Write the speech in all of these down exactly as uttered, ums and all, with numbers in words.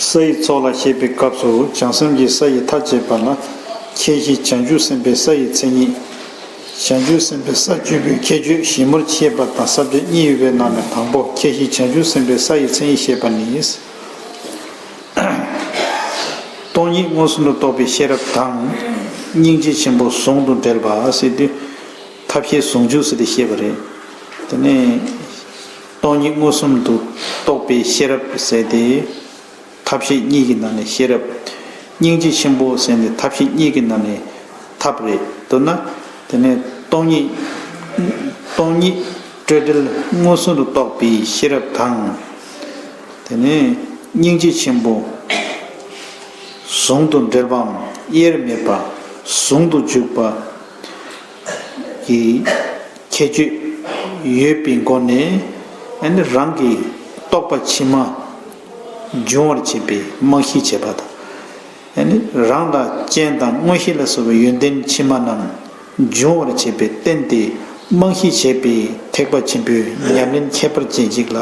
ས་ཡི་ཚོགས་ལ་བཤད་པའི་སྐབས་སུ་བྱང་སེམས་ཀྱིས་ས་ཡི་མཐའ་བཅད་པ་ལ་ཁྱད་གཞི་བྱང་ཆུབ་སེམས་དཔའི་ས་ཡི་མཚན་ཉིད། བྱང་ཆུབ་སེམས་དཔའི་ས་བཅུ་པོའི་ཁྱད་ཆོས་ཞིབ་མོར་བཤད་པ་དང་ས་བཅད་གཉིས་ཡོད་པའི་ནང་ནས་དང་པོ་ཁྱད་གཞི་བྱང་ཆུབ་སེམས་དཔའི་ས་ཡི་མཚན་ཉིད་བཤད་པ་ནི། སྟོང་ཉིད་མངོན་སུམ་དུ་རྟོགས་པའི་ཤེས་རབ་དང་། སྙིང་རྗེ་ཆེན་པོ་ཟུང་དུ་འབྲེལ་བ་ཟེར་དུས། ཐབས་ཤེས་ཟུང་འཇུག་ཟེར་ཏེ་བཤད་པ་རེད། དེ་ནས། སྟོང་ཉིད་མངོན་སུམ་དུ་རྟོགས་པའི་ཤེས་རབ་ཟེར་ཏེ། ཐབས་ཤེས་གཉིས་ཀྱི་ནང་ནས་ཤེས་རབ། སྙིང་རྗེ་ཆེན་པོ་ཟེར་ནས་ཐབས་ཤེས་གཉིས་ཀྱི་ནང་ནས་ཐབས་རེད། མདོར་ན། དེ་ནས་སྟོང་ཉིད། སྟོང་ཉིད་སྤྲོས་བྲལ་མངོན་སུམ་དུ་རྟོགས་པའི་ཤེས་རབ་དང་། དེ་ནས་སྙིང་རྗེ་ཆེན་པོ། ཟུང་དུ་འབྲེལ་བའམ་དབྱེར་མེད་པ་ཟུང་དུ་འཇུག་པ། གི་ཁྱད་ཆོས་ཡོད་པའི་སྒོ་ནས་ཨ་ནི་རང་གི་རྟོགས་པ་ཕྱི་མ་འབྱུང་བར་བྱེད་པའི་རྨང་གཞི་བྱེད་པ་དང་། ཨ་ནི་རང་ལ་རྐྱེན་དང་དངོས་གཞི་ལ་སོགས་པའི་ཡོན་ཏན་ཕྱི་མ་རྣམས་འབྱུང་བར་བྱེད་པའི་རྟེན་དེ་རྨང་གཞི་བྱེད་པའི་ཐེག་པ་ཆེན་པོའི་ཉམས་ལེན་ཁྱད་པར་ཅན་ཅིག་ལ་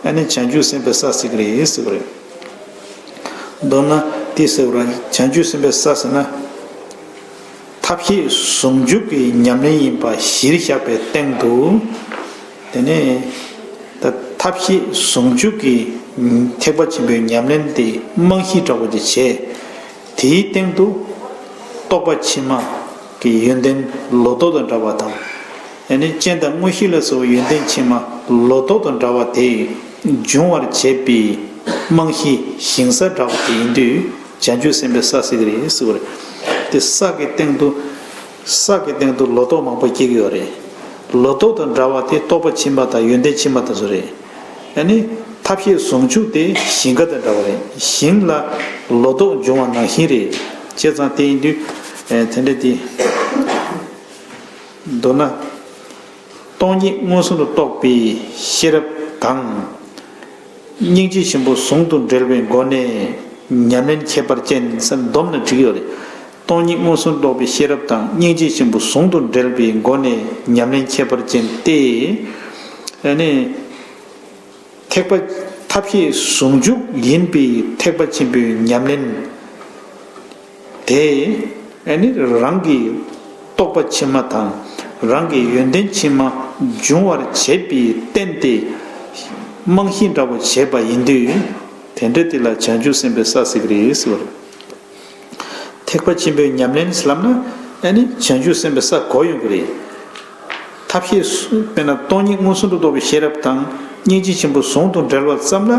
ཨ་ནི་བྱང་ཆུབ་སེམས་དཔའི་ས་ཟེར་གི་རེད་ཟེར་བ་རེད། མདོར་ན་དེ་ཟེར་བ་ར་བྱང་ཆུབ་སེམས་དཔའི་ས་ཟེར་ན། ཐབས་ཤེས་ཟུང་འཇུག་གི་ཉམས་ལེན་ཡིན་པ་གཞིར་བཞག་པའི་སྟེང་དུ། དེ་ནས་ད་ཐབས་ཤེས་ཟུང་འཇུག་གི་ཐེག་པ་ཆེན་པོའི་ཉམས་ལེན་དེ་རྨང་གཞི་འདྲ་བོ་དེ་བྱས། དེའི་སྟེང་དུ་རྟོགས་པ་ཕྱི་མ་གི་ཡོན་ཏན་ལོ་ཏོག་དང་འདྲ་བ་དང་། ཨ་ནི་རྐྱེན་དང་དངོས་གཞི་ལ་སོགས་པའི་ཡོན་ཏན་ཕྱི་མ་ལོ་ཏོག་དང་འདྲ་བ་དེ་འབྱུང་བར་བྱེད་པའི་རྨང་གཞི་ཞིང་ས་འདྲ་བ་དེ་ཡིན་དུས་བྱང་ཆུབ་སེམས་དཔའི་ས་ཟེར་གི་རེད་ཟེར་བ་རེད། དེ་ས་གི་སྟེང་དུ། ས་གི་སྟེང་དུ་ལོ་ཏོག་མང་པོ་སྐྱེ་གི་ཡོད་རེད། ལོ་ཏོག་དང་འདྲ་བ་དེ་རྟོགས་པ་ཕྱི་མ་དང་ཡོན་ཏན་ཕྱི་མ་དེ་ཚོ་རེད། ཨ་ནི། ཐབས་ཤེས་ཟུང་འཇུག་དེ་ཞིང་ཁ་དང་འདྲ་བ་རེད། ཞིང་ལ་ལོ་ཏོག་འབྱུང་བ་ནང་བཞིན་རེད། བྱས་ཙང་དེ་ཡིན་དུས། ཨེ་དེ་འདྲ་དེ། མདོར་ན། སྟོང་ཉིད་མངོན་སུམ་དུ་རྟོགས་པའི་ཤེས་རབ་དང་། སྙིང་རྗེ་ཆེན་པོ་ཟུང་དུ་འབྲེལ་བའི་སྒོ་ནས་ཉམས་ལེན་ཁྱད་པར་ཅན་ཟེར་བསྡོམས་ནས་བྲིས་ཡོད་རེད། སྟོང་ཉིད་མངོན་སུམ་རྟོགས་པའི་ཤེས་རབ་དང་སྙིང་རྗེ་ཆེན་པོ་ཟུང་དུ་འབྲེལ་བའི་སྒོ་ནས་ཉམས་ལེན་ཁྱད་པར་ཅན་ཏེ། ཨ་ནི། ཐེག་པ། ཐབས་ཤེས་ཟུང་འཇུག་ཡིན་པའི་ཐེག་པ་ཆེན་པོའི་ཉམས་ལེན། དེ། ཨ་ནི་རང་གི་རྟོགས་པ་ཕྱི་མ་དང་རང་གི་ཡོན་ཏན་ཕྱི་མ་འབྱུང་བར་བྱེད་པའི་རྟེན་དེ་རྨང་གཞི་འདྲ་བོ་བྱེད་པ་ཡིན་དུས། དེ་འདྲ་དེ་ལ་བྱང་ཆུབ་སེམས་དཔའི་ས་ཟེར་གི་རེད་ཟེར་བ་རེད། ཐེག་པ་ཆེན་པོའི་ཉམས་ལེན་ཟེར་ལབ་ན་ཨ་ནི་བྱང་ཆུབ་སེམས་དཔའི་ས་གོ་ཡོང་གི་རེད། ཐབས་ཤེས་སུ་དཔེར་ན་སྟོང་ཉིད་མངོན་སུམ་དུ་རྟོགས་པའི་ཤེས་རབ་དང་སྙིང་རྗེ་ཆེན་པོ་ཟུང་དུ་འབྲེལ་བ་ཙམ་ལ་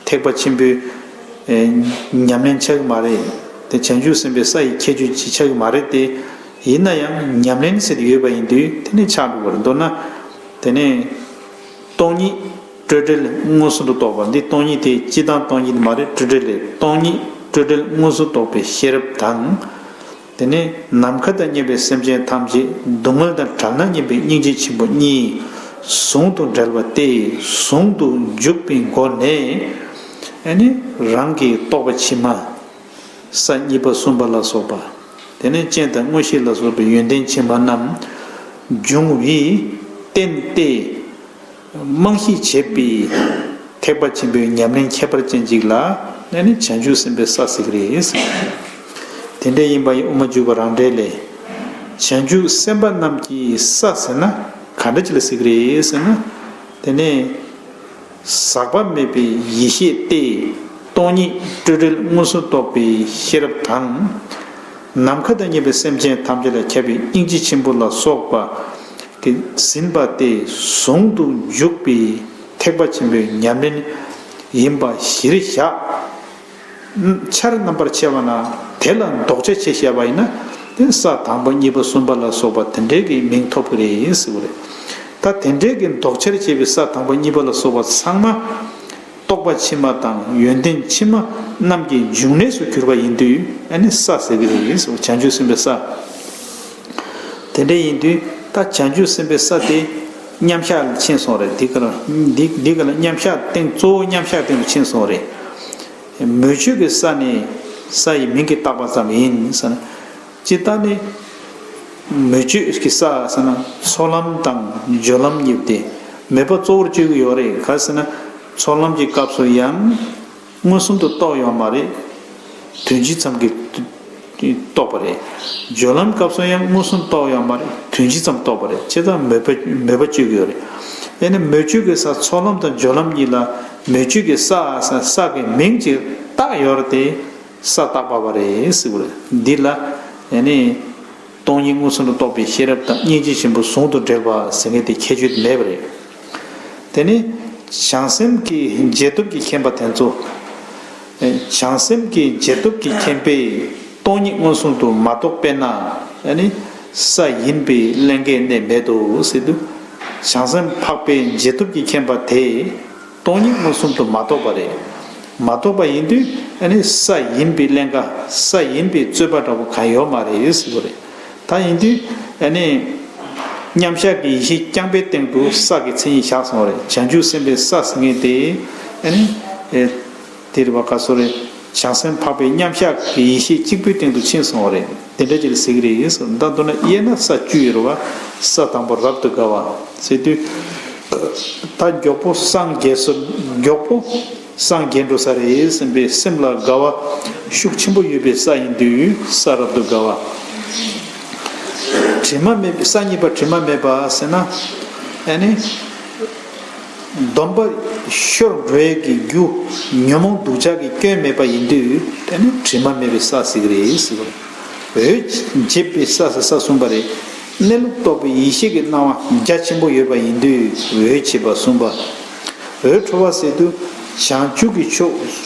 ཐེག་པ་ཆེན་པོའི་ཨེ་ཉམས་ལེན་ཆགས་ཀྱི་མ་རེད། དེ་བྱང་ཆུབ་སེམས་དཔའི་ས་ཡི་ཁྱད་ཆོས་ཅིག་ཆགས་ཀྱི་མ་རེད་དེ། ཡིན་ན་ཡང་ཉམས་ལེན་ཟེར་ཡོད་པ་ཡིན་དུས་དེ་ནི་ཆགས་འགྲོ་བར་མདོར་ན། དེ་ནས་སྟོང་ཉིད་སྤྲོས་བྲལ་མངོན་སུམ་དུ་རྟོགས་པ་འདི་སྟོང་ཉིད་དེ་སྤྱི་དང་སྟོང་ཉིད་མ་རེད་སྤྲོས་བྲལ་ལས་སྟོང་ཉིད་སྤྲོས་བྲལ་མངོན་སུམ་རྟོགས་པའི་ཤེས་རབ་དང་། དེ་ནས་ནམ་མཁའ་དང་མཉམ་པའི་སེམས་ཅན་ཐམས་ཅད་སྡུག་བསྔལ་དང་བྲལ་ན་སྙམ་པའི་སྙིང་རྗེ་ཆེན་པོ་གཉིས་ཟུང་དུ་འབྲེལ་བ་སྟེ་ཟུང་དུ་འཇུག་པའི་སྒོ་ནས་ཨ་ནི་རང་གི་རྟོགས་པ་ཕྱི་མ་ས་གཉིས་པ་གསུམ་པ་ལ་སོགས་པ་དེ་ནས་རྐྱེན་དང་དངོས་གཞི་ལ་སོགས་པའི་ཡོན་ཏན་ཕྱི་མ་རྣམས་འབྱུང་བའི་རྟེན་ཏེ། རྨང་གཞི་བྱེད་པའི་ཐེག་པ་ཆེན་པོའི་ཉམས་ལེན་ཁྱད་པར་ཅན་ཅིག་ལ་ཨ་ནི་བྱང་ཆུབ་སེམས་དཔའི་ས་ཟེར་གི་རེད། དེ་འདྲ་ཡིན་པ་ཡི་དབུ་མ་འཇུག་པ་རང་འགྲེལ་ལས། བྱང་ཆུབ་སེམས་དཔའ་རྣམས་ཀྱི་ས་ཟེར་ན་ག་འདྲ་ཅིག་ལ་ཟེར་གི་རེད་ཟེར་ན། དེ་ནས་ཟག་པ་མེད་པའི་ཡེ་ཤེས་ཏེ་སྟོང་ཉིད་སྤྲོས་བྲལ་མངོན་སུམ་རྟོགས་པའི་ཤེས་རབ་དང་། ནམ་མཁའ་དང་མཉམ་པའི་སེམས་ཅན་ཐམས་ཅད་ལ་ཁྱབ་པའི་སྙིང་རྗེ་ཆེན་པོ་ལ་སོགས་པ། གི་ཟིན་པ་སྟེ་ཟུང་དུ་འཇུག་པའི་ཐེག་པ་ཆེན་པོའི་ཉམས་ལེན་ཡིན་པ་གཞིར་བཞག་ཆར་རྣམ་པར་ཕྱེ་བ་ན་དེ་ལ་འདོགས་ཆ་ཆེ་བཤད་པ་ཡིན་ན་དེ་ས་དང་པོ་གཉིས་པ་གསུམ་པ་ལ་སོགས་པ་དེ་འདྲའི་གི་མིང་ཐོབ་ཀྱི་རེད་ཟེར་བ་རེད། ད་དེ་འདྲའི་གི་འདོགས་ཆར་བྱེད་པའི་ས་དང་པོ་གཉིས་པ་ལ་སོགས་པ་ཚང་མ། རྟོགས་པ་ཕྱི་མ་དང་ཡོན་ཏན་ཕྱི་མ་རྣམས་ཀྱི་འབྱུང་གནས་སུ་གྱུར་པ་ཡིན་དུས་ཨ་ནི་ས་ཟེར་གྱི་རེད་ཟེར་བྱང་ཆུབ་སེམས་དཔའི་ས། དེ་འདྲ་ཡིན་དུས་ད་བྱང་ཆུབ་སེམས་དཔའི་ས་དེ་མཉམ་གཞག་ལ་ཕྱིན་སོང་རེད། འདི་ག་ལ་འདི་འདི་ག་ལ་མཉམ་གཞག་སྟེང་གཙོ་བོ་མཉམ་གཞག་སྟེང་དུ་ཕྱིན་སོང་རེད། མོས་སྤྱོད་ཀྱི་ས་ནི་ས་ཡི་མིང་གིས་བཏགས་པ་ཙམ་ཡིན་ཟེར་ན། ཇི་ལྟར་ནི། མོས་སྤྱོད་ཀྱི་ས་ཟེར་ན་ཚོགས་ལམ་དང་སྦྱོར་ལམ་གཉིས་ཏེ། མོས་པ་གཙོ་བོར་སྤྱོད་ཀྱི་ཡོད་རེད། ག་ཟེར་ན། ཚོགས་ལམ་གྱི་སྐབས་སུ་ཡང་ མངོན་སུམ་དུ་རྟོགས་ཡོད་མ་རེད། དོན་སྤྱི་ཙམ་གྱིས་རྟོགས་པ་རེད། སྦྱོར་ལམ་སྐབས་སུ་ཡང་མངོན་སུམ་རྟོགས་ཡོད་མ་རེད། དོན་སྤྱི་ཙམ་རྟོགས་པ་རེད། བྱས་ཙང་མོས་པ་མོས་པ་བཅོས་ཀྱི་ཡོད་རེད། ཡང་ན་མོས་སྤྱོད་ཀྱི་ས་ཚོགས་ལམ་དང་སྦྱོར་ལམ་གཉིས་ལ་མོས་སྤྱོད་ཀྱི་ས་ས་ས་གི་མིང་གཅིག་བཏགས་ཡོད་རེད་དེ། ས་བཏགས་པ་པ་རེད་ཟེར་བ་རེད། འདི་ལ་ཡང་ན། སྟོང་ཉིད་མངོན་སུམ་དུ་རྟོགས་པའི་ཤེས་རབ་དང་སྙིང་རྗེ་ཆེན་པོ་ཟུང་དུ་འབྲེལ་བ་ཟེར་མཁན་དེ་ཁྱད་ཆོས་མེད་པ་རེད། དེ་ནི་བྱང་སེམས་ཀྱི་རྗེས་ཐོབ་ཀྱི་མཁྱེན་པ་དེ་ཚོ། བྱང་སེམས་ཀྱི་རྗེས་ཐོབ་ཀྱི་མཁྱེན་པས་སྟོང་ཉིད་མངོན་སུམ་དུ་མ་རྟོགས་པས་ན་ནི་ས་ཡིན་པའི་ཀླན་ཀའི་གནས་མེད་དོ་ཟེར་དུས། བྱང་སེམས་འཕགས་པའི་རྗེས་ཐོབ་ཀྱི་མཁྱེན་པ་དེ། སྟོང་ཉིད་མངོན་སུམ་དུ་མ་རྟོགས་པ་རེད། མ་རྟོགས་པ་ཡིན་དུས་ཨ་ནི་ས་ཡིན་པའི་ཀླན་ཀ། ས་ཡིན་པའི་རྩོད་པ་འདྲ་པོ་གང་ཡོད་མ་རེད་ཟེར་བ་རེད། ད་ཡིན་དུས་ཨ་ནི་མཉམ་གཞག་གི་ཡེ་ཤེས་རྐྱང་པའི་སྟེང་དུ་ས་གི་མཚན་ཉིད་བཞག་སོང་བ་རེད། བྱང་ཆུབ་སེམས་དཔའི་ས་ཟེར་མཁན་དེ་ཨ་ནི་ཨེ་དེ་རེད་པ། ག་སོ་རེད། བྱང་སེམས་འཕགས་པའི་མཉམ་གཞག་གི་ཡེ་ཤེས་གཅིག་པུའི་སྟེང་དུ་ཕྱིན་སོང་བ་རེད། དེ་འདྲ་ཅིག་ལ་ཟེར་གྱི་རེད་ཟེར། ད་མདོར་ན་དབྱེ་ན་ས་བཅུ་ཡོད་རེད་པ། ས་དང་པོ་རབ་ཏུ་དགའ་བ་ཟེར་དུས། ད་མགྱོགས་པོ་སངས་རྒྱས་སོ། མགྱོགས་པོ་སངས་རྒྱས་འགྲོ་ས་རེད་བསམ་པའི་སེམས་ལ་དགའ་བ་ཤུགས་ཆེན་པོ་ཡོད་པའི་ས་ཡིན་དུས་ས་རབ་ཏུ་དགའ་བ། དྲི་མ་མེད་པའི་ས་གཉིས་པ་དྲི་མ་མེད་པ་ཟེར་ན། ཨ་ནི། སྡོམ་པ་ཤོར་འགྲོ་ཡས་ཀྱི་རྒྱུ་ཉོན་མོངས་སྡུག་ཅག་གི་སྐྱོན་མེད་པ་ཡིན་དུས་དེ་ནི་དྲི་མ་མེད་པའི་ས་ཟེར་གྱི་རེད་ཟེར་བ་རེད། འོད་འབྱེད་པའི་ས་ཟེར་ས་གསུམ་པ་རེད། གནས་ལུགས་རྟོགས་པའི་ཡེ་ཤེས་ཀྱི་སྣང་བ་རྒྱ་ཆེན་པོ་ཡོད་པ་ཡིན་དུས་འོད་འབྱེད་པ་གསུམ་པ། འོད་འཕྲོ་བ་ཟེར་དུས་བྱང་ཆུབ་ཀྱི་ཕྱོགས་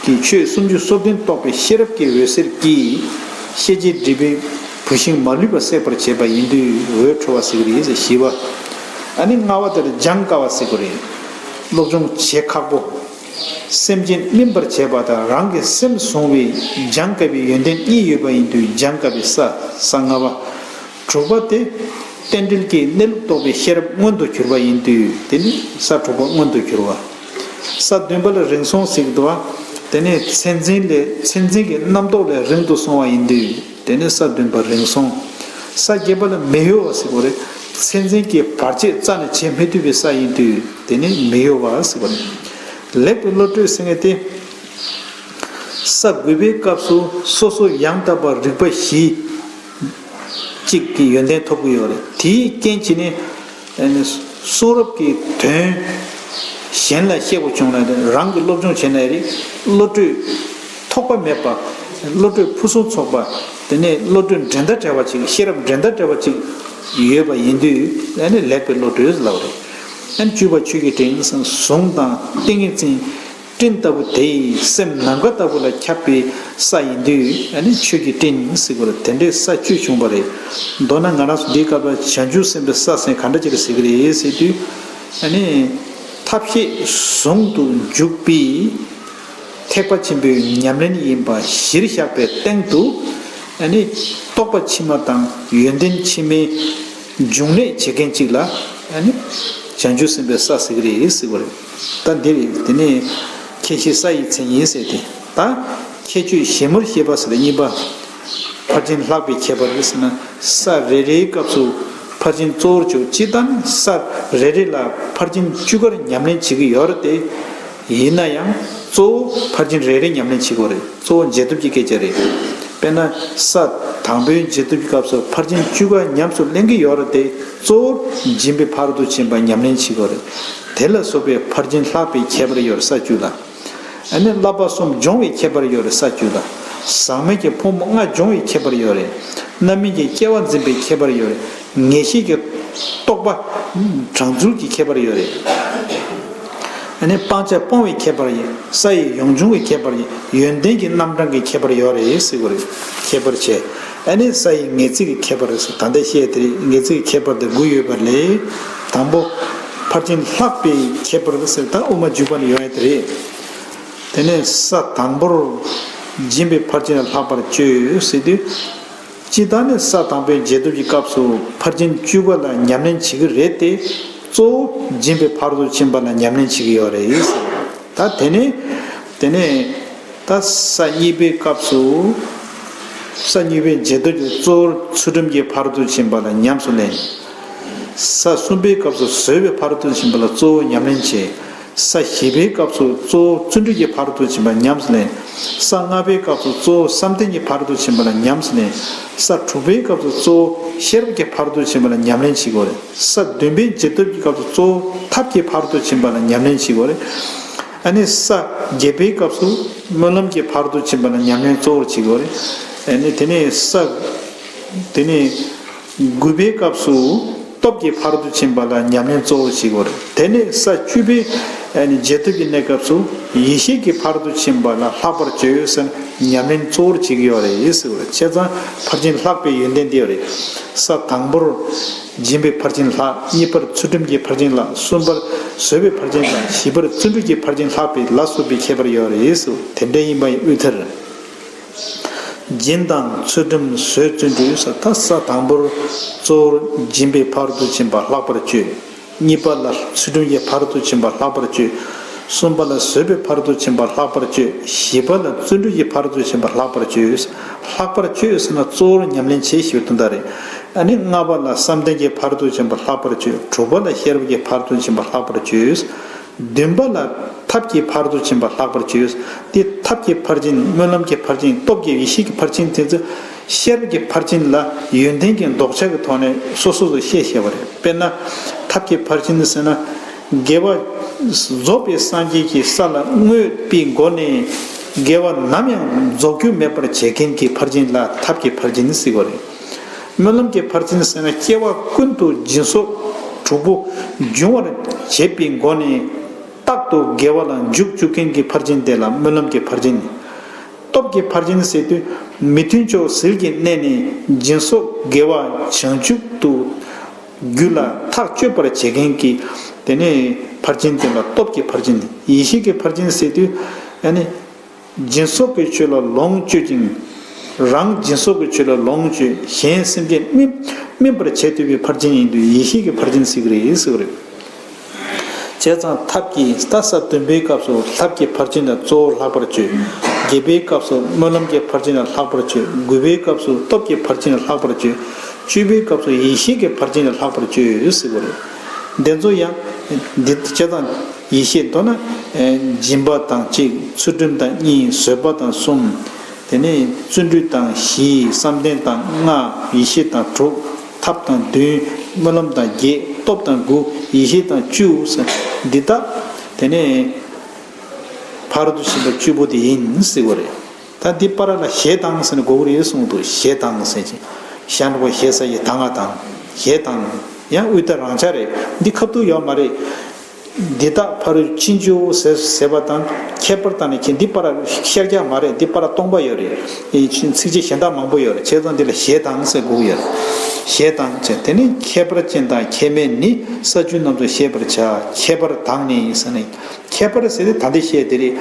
ཀྱི་ཆོས་སུམ་ཅུ་སོ་བདུན་རྟོགས་པའི་ཤེས་རབ་ཀྱི་འོད་ཟེར་གྱིས་ཤེས་བྱའི་སྒྲིབ་པའི་བུད་ཤིང་མ་ལུས་པ་སྲེག་པར་བྱེད་པ་ཡིན་དུས་འོད་འཕྲོ་བ་ཟེར་གྱི་རེད་ཟེར། བཞི་པ། ཨ་ནི་ལྔ་པ་དེར་སྦྱང་དཀའ་བ་ཟེར་གྱི་རེད། སློབ་སྦྱོང་བྱེད་ཁག་པོ། སེམས་ཅན་སྨིན་པར་བྱེད་པ་དང་རང་གི་སེམས་བཟུང་བའི་སྦྱང་དཀའ་བའི་ཡོན་ཏན་གཉིས་ཡོད་པ་ཡིན་དུས་སྦྱང་དཀའ་བའི་ས། ས་ལྔ་པ། དྲུག་པ་དེ། རྟེན་འབྲེལ་གྱི་གནས་ལུགས་རྟོགས་པའི་ཤེས་རབ་མངོན་དུ་གྱུར་པ་ཡིན་དུས་དེ་ནི་ས་དྲུག་པ་མངོན་དུ་གྱུར་བ། ས་བདུན་པ་ལ་རིང་སོང་ཟེར་གྱི་འདུག་བ། དེ་ནི་མཚན་འཛིན་ལས་མཚན་འཛིན་གྱི་རྣམ་རྟོག་ལས་རིང་དུ་སོང་བ་ཡིན་དུས་དེ་ནི་ས་བདུན་པ་རིང་སོང་། ས་བརྒྱད་པ་ལ་མི་གཡོ་བ་ཟེར་བ་རེད། མཚན་འཛིན་གྱི་བར་ཆད་རྩ་ནས་བྱེད་མི་ཐུབ་པའི་ས་ཡིན་དུས་དེ་ནི་མི་གཡོ་བ་ཟེར་བ་རེད། ལེགས་པའི་བློ་གྲོས་ཟེར་མཁན་དེ། ས་དགུ་པའི་སྐབས་སུ་སོ་སོ་ཡང་དག་པར་རིག་པ་བཞི་གཅིག་གི་ཡོན་ཏན་ཐོབ་ཀྱི་ཡོད་རེད། དེའི་རྐྱེན་གྱིས་ནི་ཨ་ནི་གསུང་རབ་ཀྱི་དོན་གཞན་ལ་བཤད་དགོས་བྱུང་ན་རང་གི་སློབ་སྦྱོང་བྱས་ན་རེད། བློ་གྲོས་ཐོགས་པ་མེད་པ། བློ་གྲོས་ཕུན་སུམ་ཚོགས་པ། དེ་ནས་བློ་གྲོས་འགྲན་ཟླ་བྲལ་བ་ཅིག་ཤེས་རབ་འགྲན་ཟླ་བྲལ་བ་ཅིག་ཡོད་པ་ཡིན་དུས་ཨ་ནི་ལེགས་པའི་བློ་གྲོས་ལབ་རེད། ཨ་ནི་བཅུ་པ་ཆོས་ཀྱི་སྤྲིན་ཟུང་དང་ཏིང་ངེ་འཛིན། སྤྲིན་ལྟ་བུ་དེ་ཡི་སེམས་ནམ་མཁའ་ལྟ་བུ་ལ་ཁྱབ་པའི་ས་ཡིན་དུས་ཨ་ནི་ཆོས་ཀྱི་སྤྲིན་ཟེར་དགོས་རེད། དེ་འདྲའི་ས་བཅུ་བྱུང་བ་རེད། མདོར་ན་ང་རང་ཚོ་འདིའི་སྐབས་ལ་བྱང་ཆུབ་སེམས་དཔའི་ས་ཟེར་ག་འདྲ་ཅིག་ལ་ཟེར་གྱི་རེད་ཟེར་དུས་ཨ་ནི་ཐབས་ཤེས་ཟུང་དུ་འཇུག་པའི་ཐེག་པ་ཆེན་པོའི་ཉམས་ལེན་ཡིན་པ་གཞིར་བཞག་པའི་སྟེང་དུ་ཨ་ནི་རྟོགས་པ་ཕྱི་མ་དང་ཡོན་ཏན་ཕྱི་མའི་འབྱུང་གནས་བྱེད་མཁན་གཅིག་ལ་ཨ་ནི་བྱང་ཆུབ་སེམས་དཔའི་ས་ཟེར་གྱི་རེད་ཟེར་བ་རེད། ད་འདི་རེད། དེ་ནས་ཁྱད་ཆོས་ས་ཡི་མཚན་ཉིད་ཟེར་ཏེ། ད་ཁྱད་ཆོས་ཞིབ་མོར་བཤད་པ་ཟེར་ཏེ་གཉིས་པ། ཕར་ཕྱིན་ལྷག་པའི་ཁྱད་པར་ཟེར་ན་ས་རེ་རེའི་སྐབས་སུ་ཕར་ཕྱིན་གཙོ་བོར་བྱེད། སྤྱིར་བཏང་ས་རེ་རེ་ལ་ཕར་ཕྱིན་བཅུ་ཀར་ཉམས་ལེན་བྱེད་ཀྱི་ཡོད་རེད་དེ། ཡིན་ན་ཡང་གཙོ་བོ་ཕར་ཕྱིན་རེ་རེ་ཉམས་ལེན་བྱེད་དགོས་རེད། གཙོ་བོ་རྗེས་ཐོབ་ཀྱི་སྐད་ཆ་རེད། དཔེར་ན་ས་དང་པོའི་རྗེས་ཐོབ་ཀྱི་སྐབས་སུ་ཕར་ཕྱིན་བཅུ་ཀ་ཉམས་སུ་ལེན་གྱི་ཡོད་རེད་དེ། གཙོ་བོར་སྦྱིན་པའི་ཕ་རོལ་ཏུ་ཕྱིན་པ་ཉམས་ལེན་བྱེད་དགོས་རེད། དེ་ལ་སོགས་པའི་ཕར་ཕྱིན་ལྷག་པའི་ཁྱད་པར་ཡོད་རེད་ས་བཅུ་ལ། ཨ་ནི་བསླབ་པ་གསུམ་སྦྱོང་བའི་ཁྱད་པར་ཡོད་རེད་ས་བཅུ་ལ། ཟག་མེད་ཀྱི་ཕོ་མོ་ལྔ་སྦྱོང་བའི་ཁྱད་པར་ཡོད་རེད། རྣམ་སྨིན་གྱི་སྐྱེ་བ་འཛིན་པའི་ཁྱད་པར་ཡོད་རེད། ངེས་ཤེས་ཀྱི་རྟོགས་པ་དྲང་ཚུལ་གྱི་ཁྱད་པར་ཡོད་རེད། ཨ་ནི་སྤང་བྱ་སྤོང་བའི་ཁྱད་པར་ཡོད། ས་ཡི་ཡོངས་སྦྱོང་གི་ཁྱད་པར་ཡོད། ཡོན་ཏན་གྱི་རྣམ་གྲངས་ཀྱི་ཁྱད་པར་ཡོད་རེད་ཟེར་དགོས་རེད། ཁྱད་པར་བྱས། ཨ་ནི་ས་ཡི་ངེས་ཚིག་གི་ཁྱད་པར་ཟེར། ད་ལྟ་བཤད་དེ་རེད། ངེས་ཚིག་གི་ཁྱད་པར་དེ་དགུ་ཡོད་པ་ལས། དང་པོ། ཕར་ཕྱིན་ལྷག་པའི་ཁྱད་པར་ཟེར། ད་དབུ་མ་འཇུག་པ་ནས་ཡོང་ཡ་དེ་རེད། དེ་ནས་ས་དང་པོར་སྦྱིན་པའི་ཕར་ཕྱིན་ལ་ལྷག་པར་སྤྱོད་ཟེར་དུས། སྤྱིར་བཏང་ནས་ས་དང་པོའི་རྗེས་ཐོབ་ཀྱི་སྐབས་སུ་ཕར་ཕྱིན་བཅུ་ཀ་ལ་ཉམས་ལེན་བྱེད་ཀྱི་རེད་དེ། གཙོ་བོ་སྦྱིན་པའི་ཕ་རོལ་ཏུ་ཕྱིན་པ་ལ་ཉམས་ལེན་བྱེད་ཀྱི་ཡོད་རེད། ད་དེ་ནས་དེ་ནས་ད་ས་གཉིས་པའི་སྐབས་སུ། ས་གཉིས་པའི་རྗེས་ཐོབ་ཀྱི་གཙོ་བོར་ཚུལ་ཁྲིམས་ཀྱི་ཕ་རོལ་ཏུ་ཕྱིན་པ་ལ་ཉམས་སུ་ལེན། ས་གསུམ་པའི་སྐབས་སུ་བཟོད་པའི་ཕ་རོལ་ཏུ་ཕྱིན་པ་ལ་གཙོ་བོ་ཉམས་ལེན་བྱེད། ས་བཞི་པའི་སྐབས་སུ་གཙོ་བོ་བརྩོན་འགྲུས་ཀྱི་ཕ་རོལ་ཏུ་ཕྱིན་པ་ཉམས་སུ་ལེན། ས་ལྔ་པའི་སྐབས་སུ་གཙོ་བོ་བསམ་གཏན་གྱི་ཕ་རོལ་ཏུ་ཕྱིན་པ་ལ་ཉམས་སུ་ལེན། ས་དྲུག་པའི་སྐབས་སུ་གཙོ་བོ་ཤེས་རབ་ཀྱི་ཕ་རོལ་ཏུ་ཕྱིན་པ་ལ་ཉམས་ལེན་བྱེད་དགོས་རེད། ས་བདུན་པའི་རྗེས་ཐོབ་ཀྱི་སྐབས་སུ་གཙོ་བོ་ཐབས་ཀྱི་ཕ་རོལ་ཏུ་ཕྱིན་པ་ལ་ཉམས་ལེན་བྱེད་དགོས་རེད། ཨ་ནི་ས་བརྒྱད་པའི་སྐབས་སུ་སྨོན་ལམ་གྱི་ཕ་རོལ་ཏུ་ཕྱིན་པ་ལ་ཉམས་ལེན་གཙོ་བོར་བྱེད་དགོས་རེད། ཨ་ནི་དེ་ནས་ས་དེ་ནས་དགུ་པའི་སྐབས་སུ་སྟོབས་ཀྱི་ཕ་རོལ་ཏུ་ཕྱིན་པ་ལ་ཉམས་ལེན་གཙོ་བོར་བྱེད་དགོས་རེད། དེ་ནས་ས་བཅུ་པའི་ཨ་ནི་རྗེས་ཐོབ་ཀྱི་གནས་སྐབས་སུ་ཡེ་ཤེས་ཀྱི་ཕ་རོལ་ཏུ་ཕྱིན་པ་ལ་ལྷག་པར་བྱོས་ཟེར་ཉམས་ལེན་གཙོ་བོར་བྱེད་ཀྱི་ཡོད་རེད་ཟེར་བ་རེད། བྱས་ཙང་ཕར་ཕྱིན་ལྷག་པའི་ཡོན་ཏན་དེ་ཡོད་རེད། ས་དང་པོར་སྦྱིན་པའི་ཕར་ཕྱིན་ལྷག་གཉིས་པར་ཚུལ་ཁྲིམས་ཀྱི་ཕར་ཕྱིན་ལྷག་གསུམ་པར་བཟོད་པའི་ཕར་ཕྱིན་ལྷག་བཞི་པར་བརྩོན་འགྲུས་ཀྱི་ཕར་ཕྱིན་ལྷག་པའི་ལ་སོགས་པའི་ཁྱད་པར་ཡོད་རེད་ཟེར་དེ་འདྲ་ཡིན་པ་ཡི་དབུས་མཐར། སྦྱིན་དང་ཚུལ་ཁྲིམས་བཟོད་བརྩོན་འགྲུས་ཟེར་ད་ས་དང་པོར་གཙོ་བོར་སྦྱིན་པའི་ཕ་རོལ་ཏུ་ཕྱིན་པ་ལྷག་པར་བྱོས། གཉིས་པ་ལ་ཚུལ་ཁྲིམས་ཀྱི་ཕ་རོལ་ཏུ་ཕྱིན་པ་ལྷག་པར་བྱོས། གསུམ་པ་ལ་བཟོད་པའི་ཕ་རོལ་ཏུ་ཕྱིན་པ་ལྷག་པར་བྱོས། བཞི་པ་ལ་བརྩོན་འགྲུས་ཀྱི་ཕ་རོལ་ཏུ་ཕྱིན་པ་ལྷག་པར་བྱོས། ལྷག་པར་བྱོས་ཟེར་ན་གཙོ་བོར་ཉམས་ལེན་བྱེད་ཞེས་པའི་དོན་དག་རེད། ཨ་ནི་ལྔ་པ་ལ་བསམ་གཏན་གྱི་ཕ་རོལ་ཏུ་ཕྱིན་པ་ལྷག་པར་བྱོས། དྲུག་པ་ལ་ཤེས་རབ་ཀྱི་ཕ་རོལ་ཏུ་ཕྱིན་པ་ལྷག་པར་བྱོས། བདུན་པ་ལ་ཐབས་ཀྱི་ཕ་རོལ་ཏུ་ཕྱིན་པ་ལྷག་པར་བྱོས། འདི་ཐབས་ཀྱི་ཕར་ཕྱིན་སྨོན་ལམ་གྱི་ཕར་ཕྱིན་སྟོབས་ཀྱི་ཡེ་ཤེས་ཀྱི་ཕར་ཕྱིན་དེ་ཚོ་ཤེས་རབ་ཀྱི་ཕར་ཕྱིན་ལ་ཡོན་ཏན་གྱི་ལྡོག་ཆ་གི་ཐོག་ནས་སོ་སོ་སོ་བཤད་བཤད་པ་རེད། དཔེར་ན་ཐབས་ཀྱི་ཕར་ཕྱིན་ཟེར་ན་དགེ་བ་རྫོགས་པའི་སངས་རྒྱས་ཀྱི་ས་ལ་བསྔོས་པའི་སྒོ་ནས་དགེ་བ་ནམ་ཡང་རྫོགས་རྒྱུ་མེད་པར་བྱེད་མཁན་གྱི་ཕར་ཕྱིན་ལ་ཐབས་ཀྱི་ཕར་ཕྱིན་ཟེར་བ་རེད། སྨོན་ལམ་གྱི་ཕར་ཕྱིན་ཟེར་ན་སྐྱེ་བ་ཀུན་ཏུ་སྦྱིན་སོགས་དྲུག་པོ་འབྱུང་བར་བྱེད་པའི་སྒོ་ནས་རྟག་ཏུ་དགེ་བ་ལ་འཇུག་བཅུག་མཁན་གྱི་ཕར་ཕྱིན་དེ་ལ་སྨོན་ལམ་གྱི་ཕར་ཕྱིན། སྟོབས་ཀྱི་ཕར་ཕྱིན་ཟེར་དུས་མི་མཐུན་ཕྱོགས་ཟིལ་གྱིས་མནན་ནས་སྦྱིན་སོགས་དགེ་བ་བྱང་ཆུབ་ཏུ་རྒྱུད་ལ་ཐག་གཅོད་པར་བྱེད་མཁན་གྱི་དེ་ནས་ཕར་ཕྱིན་དེ་ལ་སྟོབས་ཀྱི་ཕར་ཕྱིན། ཡེ་ཤེས་ཀྱི་ཕར་ཕྱིན་ཟེར་དུས་ཨ་ནི། སྦྱིན་སོགས་ཀྱི་ཆོས་ལ་ལོངས་སྤྱོད་ཅིང་། རང་སྦྱིན་སོགས་ཀྱི་ཆོས་ལ་ལོངས་སྤྱོད། གཞན་སེམས་ཅན་སྨིན་སྨིན་པར་བྱེད་ཐུབ་པའི་ཕར་ཕྱིན་ཡིན་དུས་ཡེ་ཤེས་ཀྱི་ཕར་ཕྱིན་ཟེར་གྱི་རེད་ཟེར་གྱི་རེད། བྱས་ཙང་ཐབས་ཀྱི་ལྟ་ས་བདུན་པའི་སྐབས་སུ་ཐབས་ཀྱི་ཕར་ཕྱིན་ལ་གཙོ་བོ་ལྷག་པར་བྱོས། བརྒྱད་པའི་སྐབས་སུ་སྨོན་ལམ་གྱི་ཕར་ཕྱིན་ལ་ལྷག་པར་བྱོས། དགུ་པའི་སྐབས་སུ་སྟོབས་ཀྱི་ཕར་ཕྱིན་ལ་ལྷག་པར་བྱོས། བཅུ་པའི་སྐབས་སུ་ཡེ་ཤེས་ཀྱི་ཕར་ཕྱིན་ལ་ལྷག་པར་བྱོས་ཟེར་གྱི་རེད། འདི་ཚོ་ཡང་འདི་བྱས་ཙང་ཡེ་ཤེས་མདོར་ན་སྦྱིན་པ་དང་གཅིག་ཚུལ་ཁྲིམས་དང་གཉིས་བཟོད་པ་དང་གསུམ། དེ་ནས་བརྩོན་འགྲུས་དང་བཞི་བསམ་གཏན་དང་ལྔ་ཡེ་ཤེས་དང་དྲུག་ཐབས་དང་བདུན་སྨོན་ལམ་དང་བརྒྱད་སྟོབས་དང་དགུ་ཡེ་ཤེས་དང་བཅུ་ཟེར་འདི་དག་དེ་ནས་ཕ་རོལ་ཏུ་ཕྱིན་པ་བཅུ་པོ་དེ་ཡིན་ཟེར་བ་རེད། ད་འདི་པར་ལ་ཞེ་སྡང་ཟེར་ནས་གོ་གི་རེད་གསུངས་འདུག་ཞེ་སྡང་ཟེར་ཅིང་ཞེ་འགྲོ་བ་ཞེ་ས་ཡི་ད་ང་དང་ཞེ་སྡང་ཡང་དབུས་ད་རང་ཆ་རེད། འདི་ཁ་ཐུག་ཡོད་མ་རེད། འདི་དག་ཕ་རོལ་ཕྱིན་བཅུ་ཟེར་ཟེར་བ་དང་ཁྱད་པར་དང་ནི་ཁྱེད་འདི་པར་ཤར་རྒྱག་མ་རེད། འདི་པར་སྟོང་པ་ཡོད་རེད། ཚིགས་བཅད་གཞན་དག་མང་པོ་ཡོད་རེད། བྱས་ཙང་འདི་ལ་ཞེ་སྡང་ཟེར་གོ་གི་ཡོད་རེད། ཞེ་སྡང་བྱས་དེ་ནི་ཁྱད་པར་ཅན་དང་ཁྱད་མེད་ནི་ས་བཅུ་རྣམས་སུ་ཤེས་པར་བྱ། ཁྱད་པར་དང་ནི་ཟེར་ནས་ཁྱད་པར་ཟེར་དེ་ད་འདི་བཤད་དེ་རེད།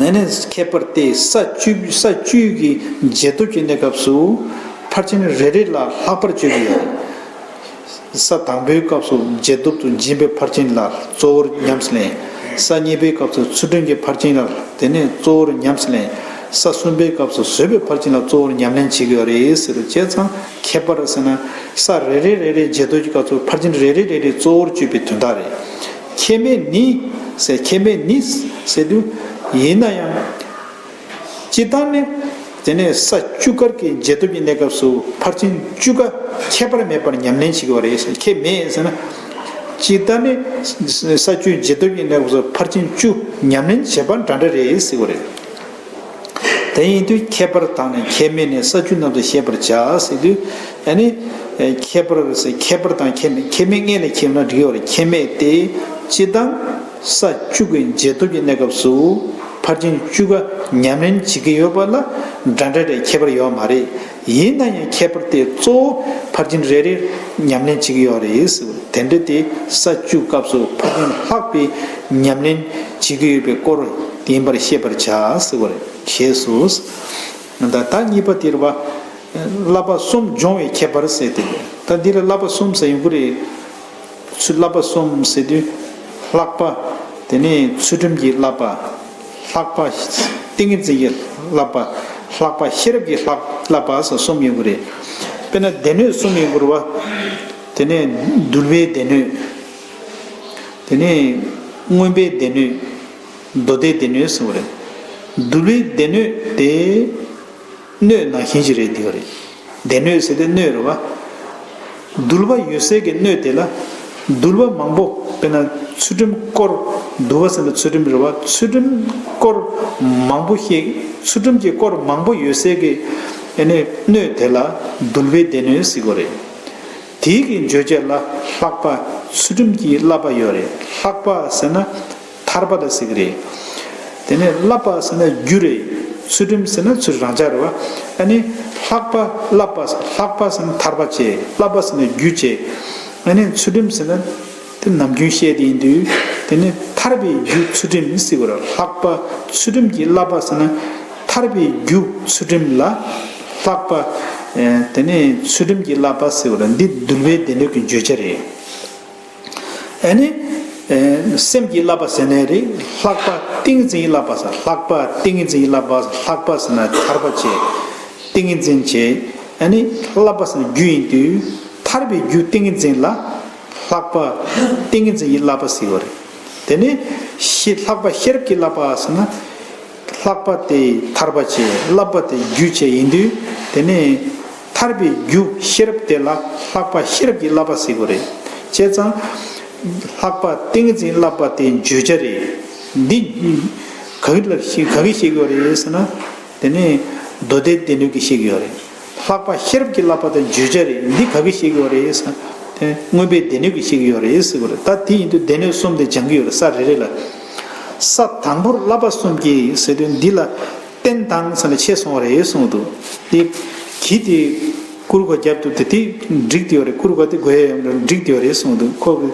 ཨ་ནི་ཁྱད་པར་ཏེ་ས་བཅུ་ས་བཅུ་གི་རྗེས་ཐོབ་ཀྱི་གནས་སྐབས་སུ་ཕར་ཕྱིན་རེ་རེ་ལ་ལྷག་པར་བརྗོད་ཀྱི་ཡོད། ས་དང་པོའི་སྐབས་སུ་རྗེས་ཐོབ་ཏུ་སྦྱིན་པའི་ཕར་ཕྱིན་ལ་གཙོ་བོར་ཉམས་སུ་ལེན། ས་གཉིས་པའི་སྐབས་སུ་ཚུལ་ཁྲིམས་ཀྱི་ཕར་ཕྱིན་ལ་དེ་ནས་གཙོ་བོར་ཉམས་སུ་ལེན། ས་གསུམ་པའི་སྐབས་སུ་བཟོད་པའི་ཕར་ཕྱིན་ལ་གཙོ་བོར་ཉམས་ལེན་བྱེད་ཀྱི་ཡོད་རེད་ཟེར་བ་བྱས་ཙང་ཁྱད་པར་ཟེར་ན་ས་རེ་རེ་རེ་རེ་རྗེས་ཐོབ་ཀྱི་སྐབས་སུ་ཕར་ཕྱིན་རེ་རེ་རེ་རེ་གཙོ་བོར་བརྗོད་པའི་དོན་དག་རེད། ཁྱད་མེད་ནི་ཟེར་ཁྱད་མེད་ནི་ཟེར་དུས་ཡིན་ན་ཡང་། སྤྱིར་བཏང་ནི་དེ་ནས་ས་བཅུ་ཀར་གྱི་རྗེས་ཐོབ་ཀྱི་གནས་སྐབས་སུ་ཕར་ཕྱིན་བཅུ་ཀ་ཁྱད་པར་མེད་པར་ཉམས་ལེན་བྱེད་དགོས་པ་རེད་ཟེར། ཁྱད་མེད་ཟེར་ན། སྤྱིར་བཏང་ནི་ས་བཅུའི་རྗེས་ཐོབ་ཀྱི་གནས་སྐབས་སུ་ཕར་ཕྱིན་བཅུ་ཉམས་ལེན་བྱེད་པ་འདྲ་འདྲ་རེད་ཟེར་བ་རེད། དེ་ཡིན་དུས་ཁྱད་པར་དང་ནི་ཁྱད་མེད་ནི་ས་བཅུ་རྣམས་སུ་ཤེས་པར་བྱ་ཟེར་དུས་ཨ་ནི་ཁྱད་པར་ཟེར་ཁྱད་པར་དང་ཁྱད་མེད་ཁྱད་མེད་སྔོན་ལ་ཁྱེར་ན་འགྲིག་ཡོད་རེད། ཁྱད་མེད་དེ་སྤྱིར་བཏང་ས་བཅུ་གི་རྗེས་ཐོབ་ཀྱི་གནས་སྐབས་སུ་ཕར་ཕྱིན་བཅུ་ཀ་ཉམས་ལེན་བྱེད་ཀྱི་ཡོད་པ་ལ་འདྲ་འདྲ་རེད། ཁྱད་པར་ཡོད་མ་རེད། ཡིན་ན་ཡང་ཁྱད་པར་དེ་གཙོ་བོ་ཕར་ཕྱིན་རེ་རེར་ཉམས་ལེན་བྱེད་ཀྱི་ཡོད་རེད་ཟེར་བ་དེ་འདྲ་དེ་ས་བཅུ་སྐབས་སུ་ཕར་ཕྱིན་ལྷག་པའི་ཉམས་ལེན་བྱེད་ཀྱི་ཡོད་པའི་སྐོར་ཡིན་པར་ཤེས་པར་བྱ་ཟེར་བ་རེད། ཞེས་སོ། ད་ད་གཉིས་པ་དེ་རེད་བ། བསླབ་པ་གསུམ་སྦྱོང་བའི་ཁྱད་པར་ཟེར་ཏེ། ད་འདི་ལ་བསླབ་པ་གསུམ་ཟེར་ཡོང་གི་རེད། ཚུལ་བསླབ་པ་གསུམ་ཟེར་དུས། ལྷག་པ། དེ་ནས་ཚུལ་ཁྲིམས་ཀྱི་བསླབ་པ། ལྷག་པ། ཏིང་ངེ་འཛིན་གྱི་བསླབ་པ། ལྷག་པ་ཤེས་རབ་ཀྱི་བསླབ་བསླབ་པ་ཟེར་གསུམ་ཡོང་གི་རེད། དཔེར་ན་སྡེ་སྣོད་གསུམ་ཡོང་གི་རེད་བ། དེ་ནས་འདུལ་བའི་སྡེ་སྣོད། དེ་ནས་ མངོན་པའི་སྡེ་སྣོད། མདོ་སྡེའི་སྡེ་སྣོད་ཟེར་བ་རེད། འདུལ་བའི་སྡེ་སྣོད་དེ། སྣོད་ནང་བཞིན་ཞིག་རེད་འདི་ག་རེད། སྡེ་སྣོད་ཟེར་ཏེ་སྣོད་རེད་བ། འདུལ་བ་ཡོད་སའི་གི་སྣོད་དེ་ལ། འདུལ་བ་མང་པོ། དཔེར་ན་ཚུལ་ཁྲིམས་སྐོར། འདུལ་བ་ཟེར་ན་ཚུལ་ཁྲིམས་རེད་བ། ཚུལ་ཁྲིམས་སྐོར་མང་པོ་ཞིག་ཚུལ་ཁྲིམས་ཀྱི་སྐོར་མང་པོ་ཡོད་སའི་གི་ཨ་ནི་སྣོད་དེ་ལ་འདུལ་བའི་སྡེ་སྣོད་ཟེར་གི་རེད། དེའི་གི་བརྗོད་བྱ་ལ་ལྷག་པ། ཚུལ་ཁྲིམས་ཀྱི་བསླབ་པ་ཡོད་རེད། ལྷག་པ་ཟེར་ན་ཐར་པ་ལ་ཟེར་གི་རེད། དེ་ནས་བསླབ་པ་ཟེར་ན་རྒྱུ་རེད། ཚུལ་ཁྲིམས་ཟེར་ན་ཚུལ་རང་འཇགས་རེད་བ། ཨ་ནི་ལྷག་པ་བསླབ་པ། ལྷག་པ་ཟེར་ན་ཐར་པ་བྱེད། བསླབ་པ་ཟེར་ན་རྒྱུ་བྱེད། ཨ་ནི་ཚུལ་ཁྲིམས་ཟེར་ན་དེ་ནམ་རྒྱུན་བཤད་དེ་ཡིན་དུས། དེ་ནི་ཐར་པའི་རྒྱུ་ཚུལ་ཁྲིམས་ཟེར་གི་རེད། ལྷག་པ་ཚུལ་ཁྲིམས་ཀྱི་བསླབ་པ་ཟེར་ན། ཐར་པའི་རྒྱུ་ཚུལ་ཁྲིམས་ལ་ལྷག་པ། ཨེ། དེ་ནས་ཚུལ་ཁྲིམས་ཀྱི་བསླབ་པ་ཟེར་བ་ལ་འདི་འདུལ་བའི་སྡེ་སྣོད་ཀྱི་བརྗོད་བྱ་རེད། ཨ་ནི། ཨེ། སེམས་ཀྱི་བསླབ་པ་ཟེར་ནའི་རེད། ལྷག་པ་ཏིང་ངེ་འཛིན་གྱི་བསླབ་པ་ཟེར། ལྷག་པ་ཏིང་ངེ་འཛིན་གྱི་བསླབ་པ། ལྷག་པ་ཟེར་ན་ཐར་པ་བྱེད། ཏིང་ངེ་འཛིན་བྱེད། ཨ་ནི་བསླབ་པ་ཟེར་ན་རྒྱུ་ཡིན་དུས། ཐར་པའི་རྒྱུ་ཏིང་ངེ་འཛིན་ལ་ལྷག་པ་ཏིང་ངེ་འཛིན་གྱི་བསླབ་པ་ཟེར་བ་རེད། དེ་ནས་ཤེས། ལྷག་པ་ཤེས་རབ་ཀྱི་བསླབ་པ་ཟེར་ན། ལྷག་པ་དེ་ཐར་པ་བྱེད། བསླབ་པ་དེ་རྒྱུ་བྱེད་ཡིན་དུས། དེ་ནས་ཐར་པའི་རྒྱུ་ཤེས་རབ་དེ་ལ་ལྷག་པ་ཤེས་རབ་ཀྱི་བསླབ་པ་ཟེར་དགོས་རེད། བྱས་ཙང་། ལྷག་པ་ཏིང་ངེ་འཛིན་བསླབ་པ་དེ་བརྗོད་བྱ་རེད། འདི་ག་གི་ལ་ག་གིས་བཤད་ཀྱི་ཡོད་རེད་ཟེར་ན། དེ་ནས་མདོ་སྡེ་སྡེ་སྣོད་ཀྱིས་བཤད་ཀྱི་ཡོད་རེད། ལྷག་པ་ཤེས་རབ་ཀྱི་བསླབ་པ་དེ་བརྗོད་བྱ་རེད། འདི་ག་གིས་བཤད་ཀྱི་ཡོད་རེད་ཟེར་ན། དེ་མངོན་པའི་སྡེ་སྣོད་ཀྱིས་བཤད་ཀྱི་ཡོད་རེད་ཟེར་དགོས་རེད། ད་དེ་ཡིན་དུས་སྡེ་སྣོད་གསུམ་དེ་སྦྱང་གི་ཡོད་རེད། ས་རེ་རེ་ལ། ས་དང་པོར་བསླབ་པ་གསུམ་གྱིས་ཟེར་དུས། འདི་ལ་རྟེན་དང་ཟེར་ནས་ཕྱེ་སོང་བ་རེད་གསུངས་འདུག་དེ་གི་དེ་ཀུ་རུ་མགོ་རྒྱབ་འདུག་དེ་དེ་འགྲིག་དེ་ཡོད་རེད། ཀུ་རུ་མགོ་དེ་དགོས་ཡ་ཡོད་རེད། འགྲིག་དེ་ཡོད་རེད་གསུངས་འདུག་ཁོ་གི་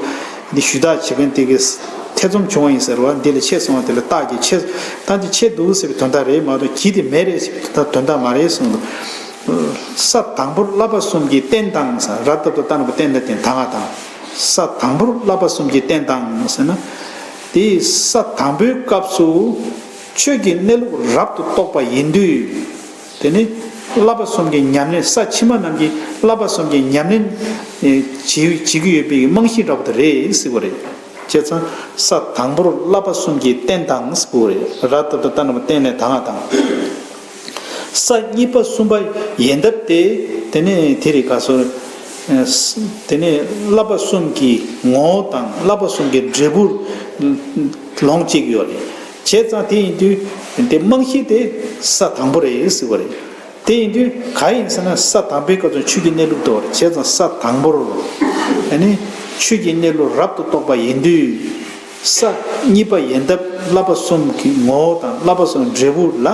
འདི་ཞུ་དག་བྱེད་མཁན་དེ་གིས་ཐེ་ཚོམ་བྱུང་བ་ཡིན་ཟེར་བ། འདི་ལ་ཕྱེ་སོང་བ་དེ་ལ་རྟགས་ཀྱིས་ཕྱེ། ད་འདི་ཕྱེ་འདུག་ཟེར་བའི་དོན་དག་རེད་མ་གཏོགས་གི་དེ་མེད་རེད་ཟེར་བའི་དོན་དག་མ་རེད་གསུངས་འདུག་ས་དང་པོར་བསླབ་པ་གསུམ་གྱི་རྟེན་དང་ཟེར། ར་བཏགས་རྡ་བཏགས་ན་པ་རྟེན་ལ་བརྟེན་ད་ང་དང་། ས་དང་པོར་བསླབ་པ་གསུམ་གྱི་རྟེན་དང་ཟེར་ན། དེ་ས་དང་པོའི་སྐབས་སུ་ཆོས་ཀྱི་གནས་ལུགས་རབ་ཏུ་རྟོགས་པ་ཡིན་དུས། དེ་ནི་བསླབ་པ་གསུམ་གྱི་ཉམས་ལེན། ས་ཕྱི་མ་རྣམས་ཀྱིས་བསླབ་པ་གསུམ་གྱི་ཉམས་ལེན་བྱེད་བྱེད་ཀྱི་ཡོད་པའི་རྨང་གཞི་འདྲ་པོ་དེ་རེད་ཟེར་བ་རེད། བྱས་ཙང་ས་དང་པོར་བསླབ་པ་གསུམ་གྱི་རྟེན་དང་ཟེར་བ་རེད། ར་བཏགས་རྡ་བཏགས་ན་པ་རྟེན་ལ་བརྟེན་ད་ང་དང་། ས་གཉིས་པ་གསུམ་པ་ཡལ་འདབ་སྟེ། དེ་ནས་དེ་རེད་ག་སོ། དེ་ནས་བསླབ་པ་གསུམ་གྱི་ངོ་བོ་དང་བསླབ་པ་གསུམ་གྱི་འབྲས་བུ་ལོངས་སྤྱད་ཀྱི་ཡོད་རེད། བྱས་ཙང་དེ་ཡིན་དུས་དེ་རྨང་གཞི་དེ་ས་དང་པོ་རེད་ཟེར་བ་རེད། དེ་ཡིན་དུས་ག་ཡིན་ཟེར་ན་ས་དང་པོའི་སྐབས་སུ་ཆོས་ཀྱི་གནས་ལུགས་རྟོགས་པ་རེད། བྱས་ཙང་ས་དང་པོར་ཨ་ནི་ཆོས་ཀྱི་གནས་ལུགས་རབ་ཏུ་རྟོགས་པ་ཡིན་དུས། ས་གཉིས་པ་ཡལ་འདབ་བསླབ་པ་གསུམ་གྱི་ངོ་བོ་དང་བསླབ་པ་གསུམ་འབྲས་བུ་ལ་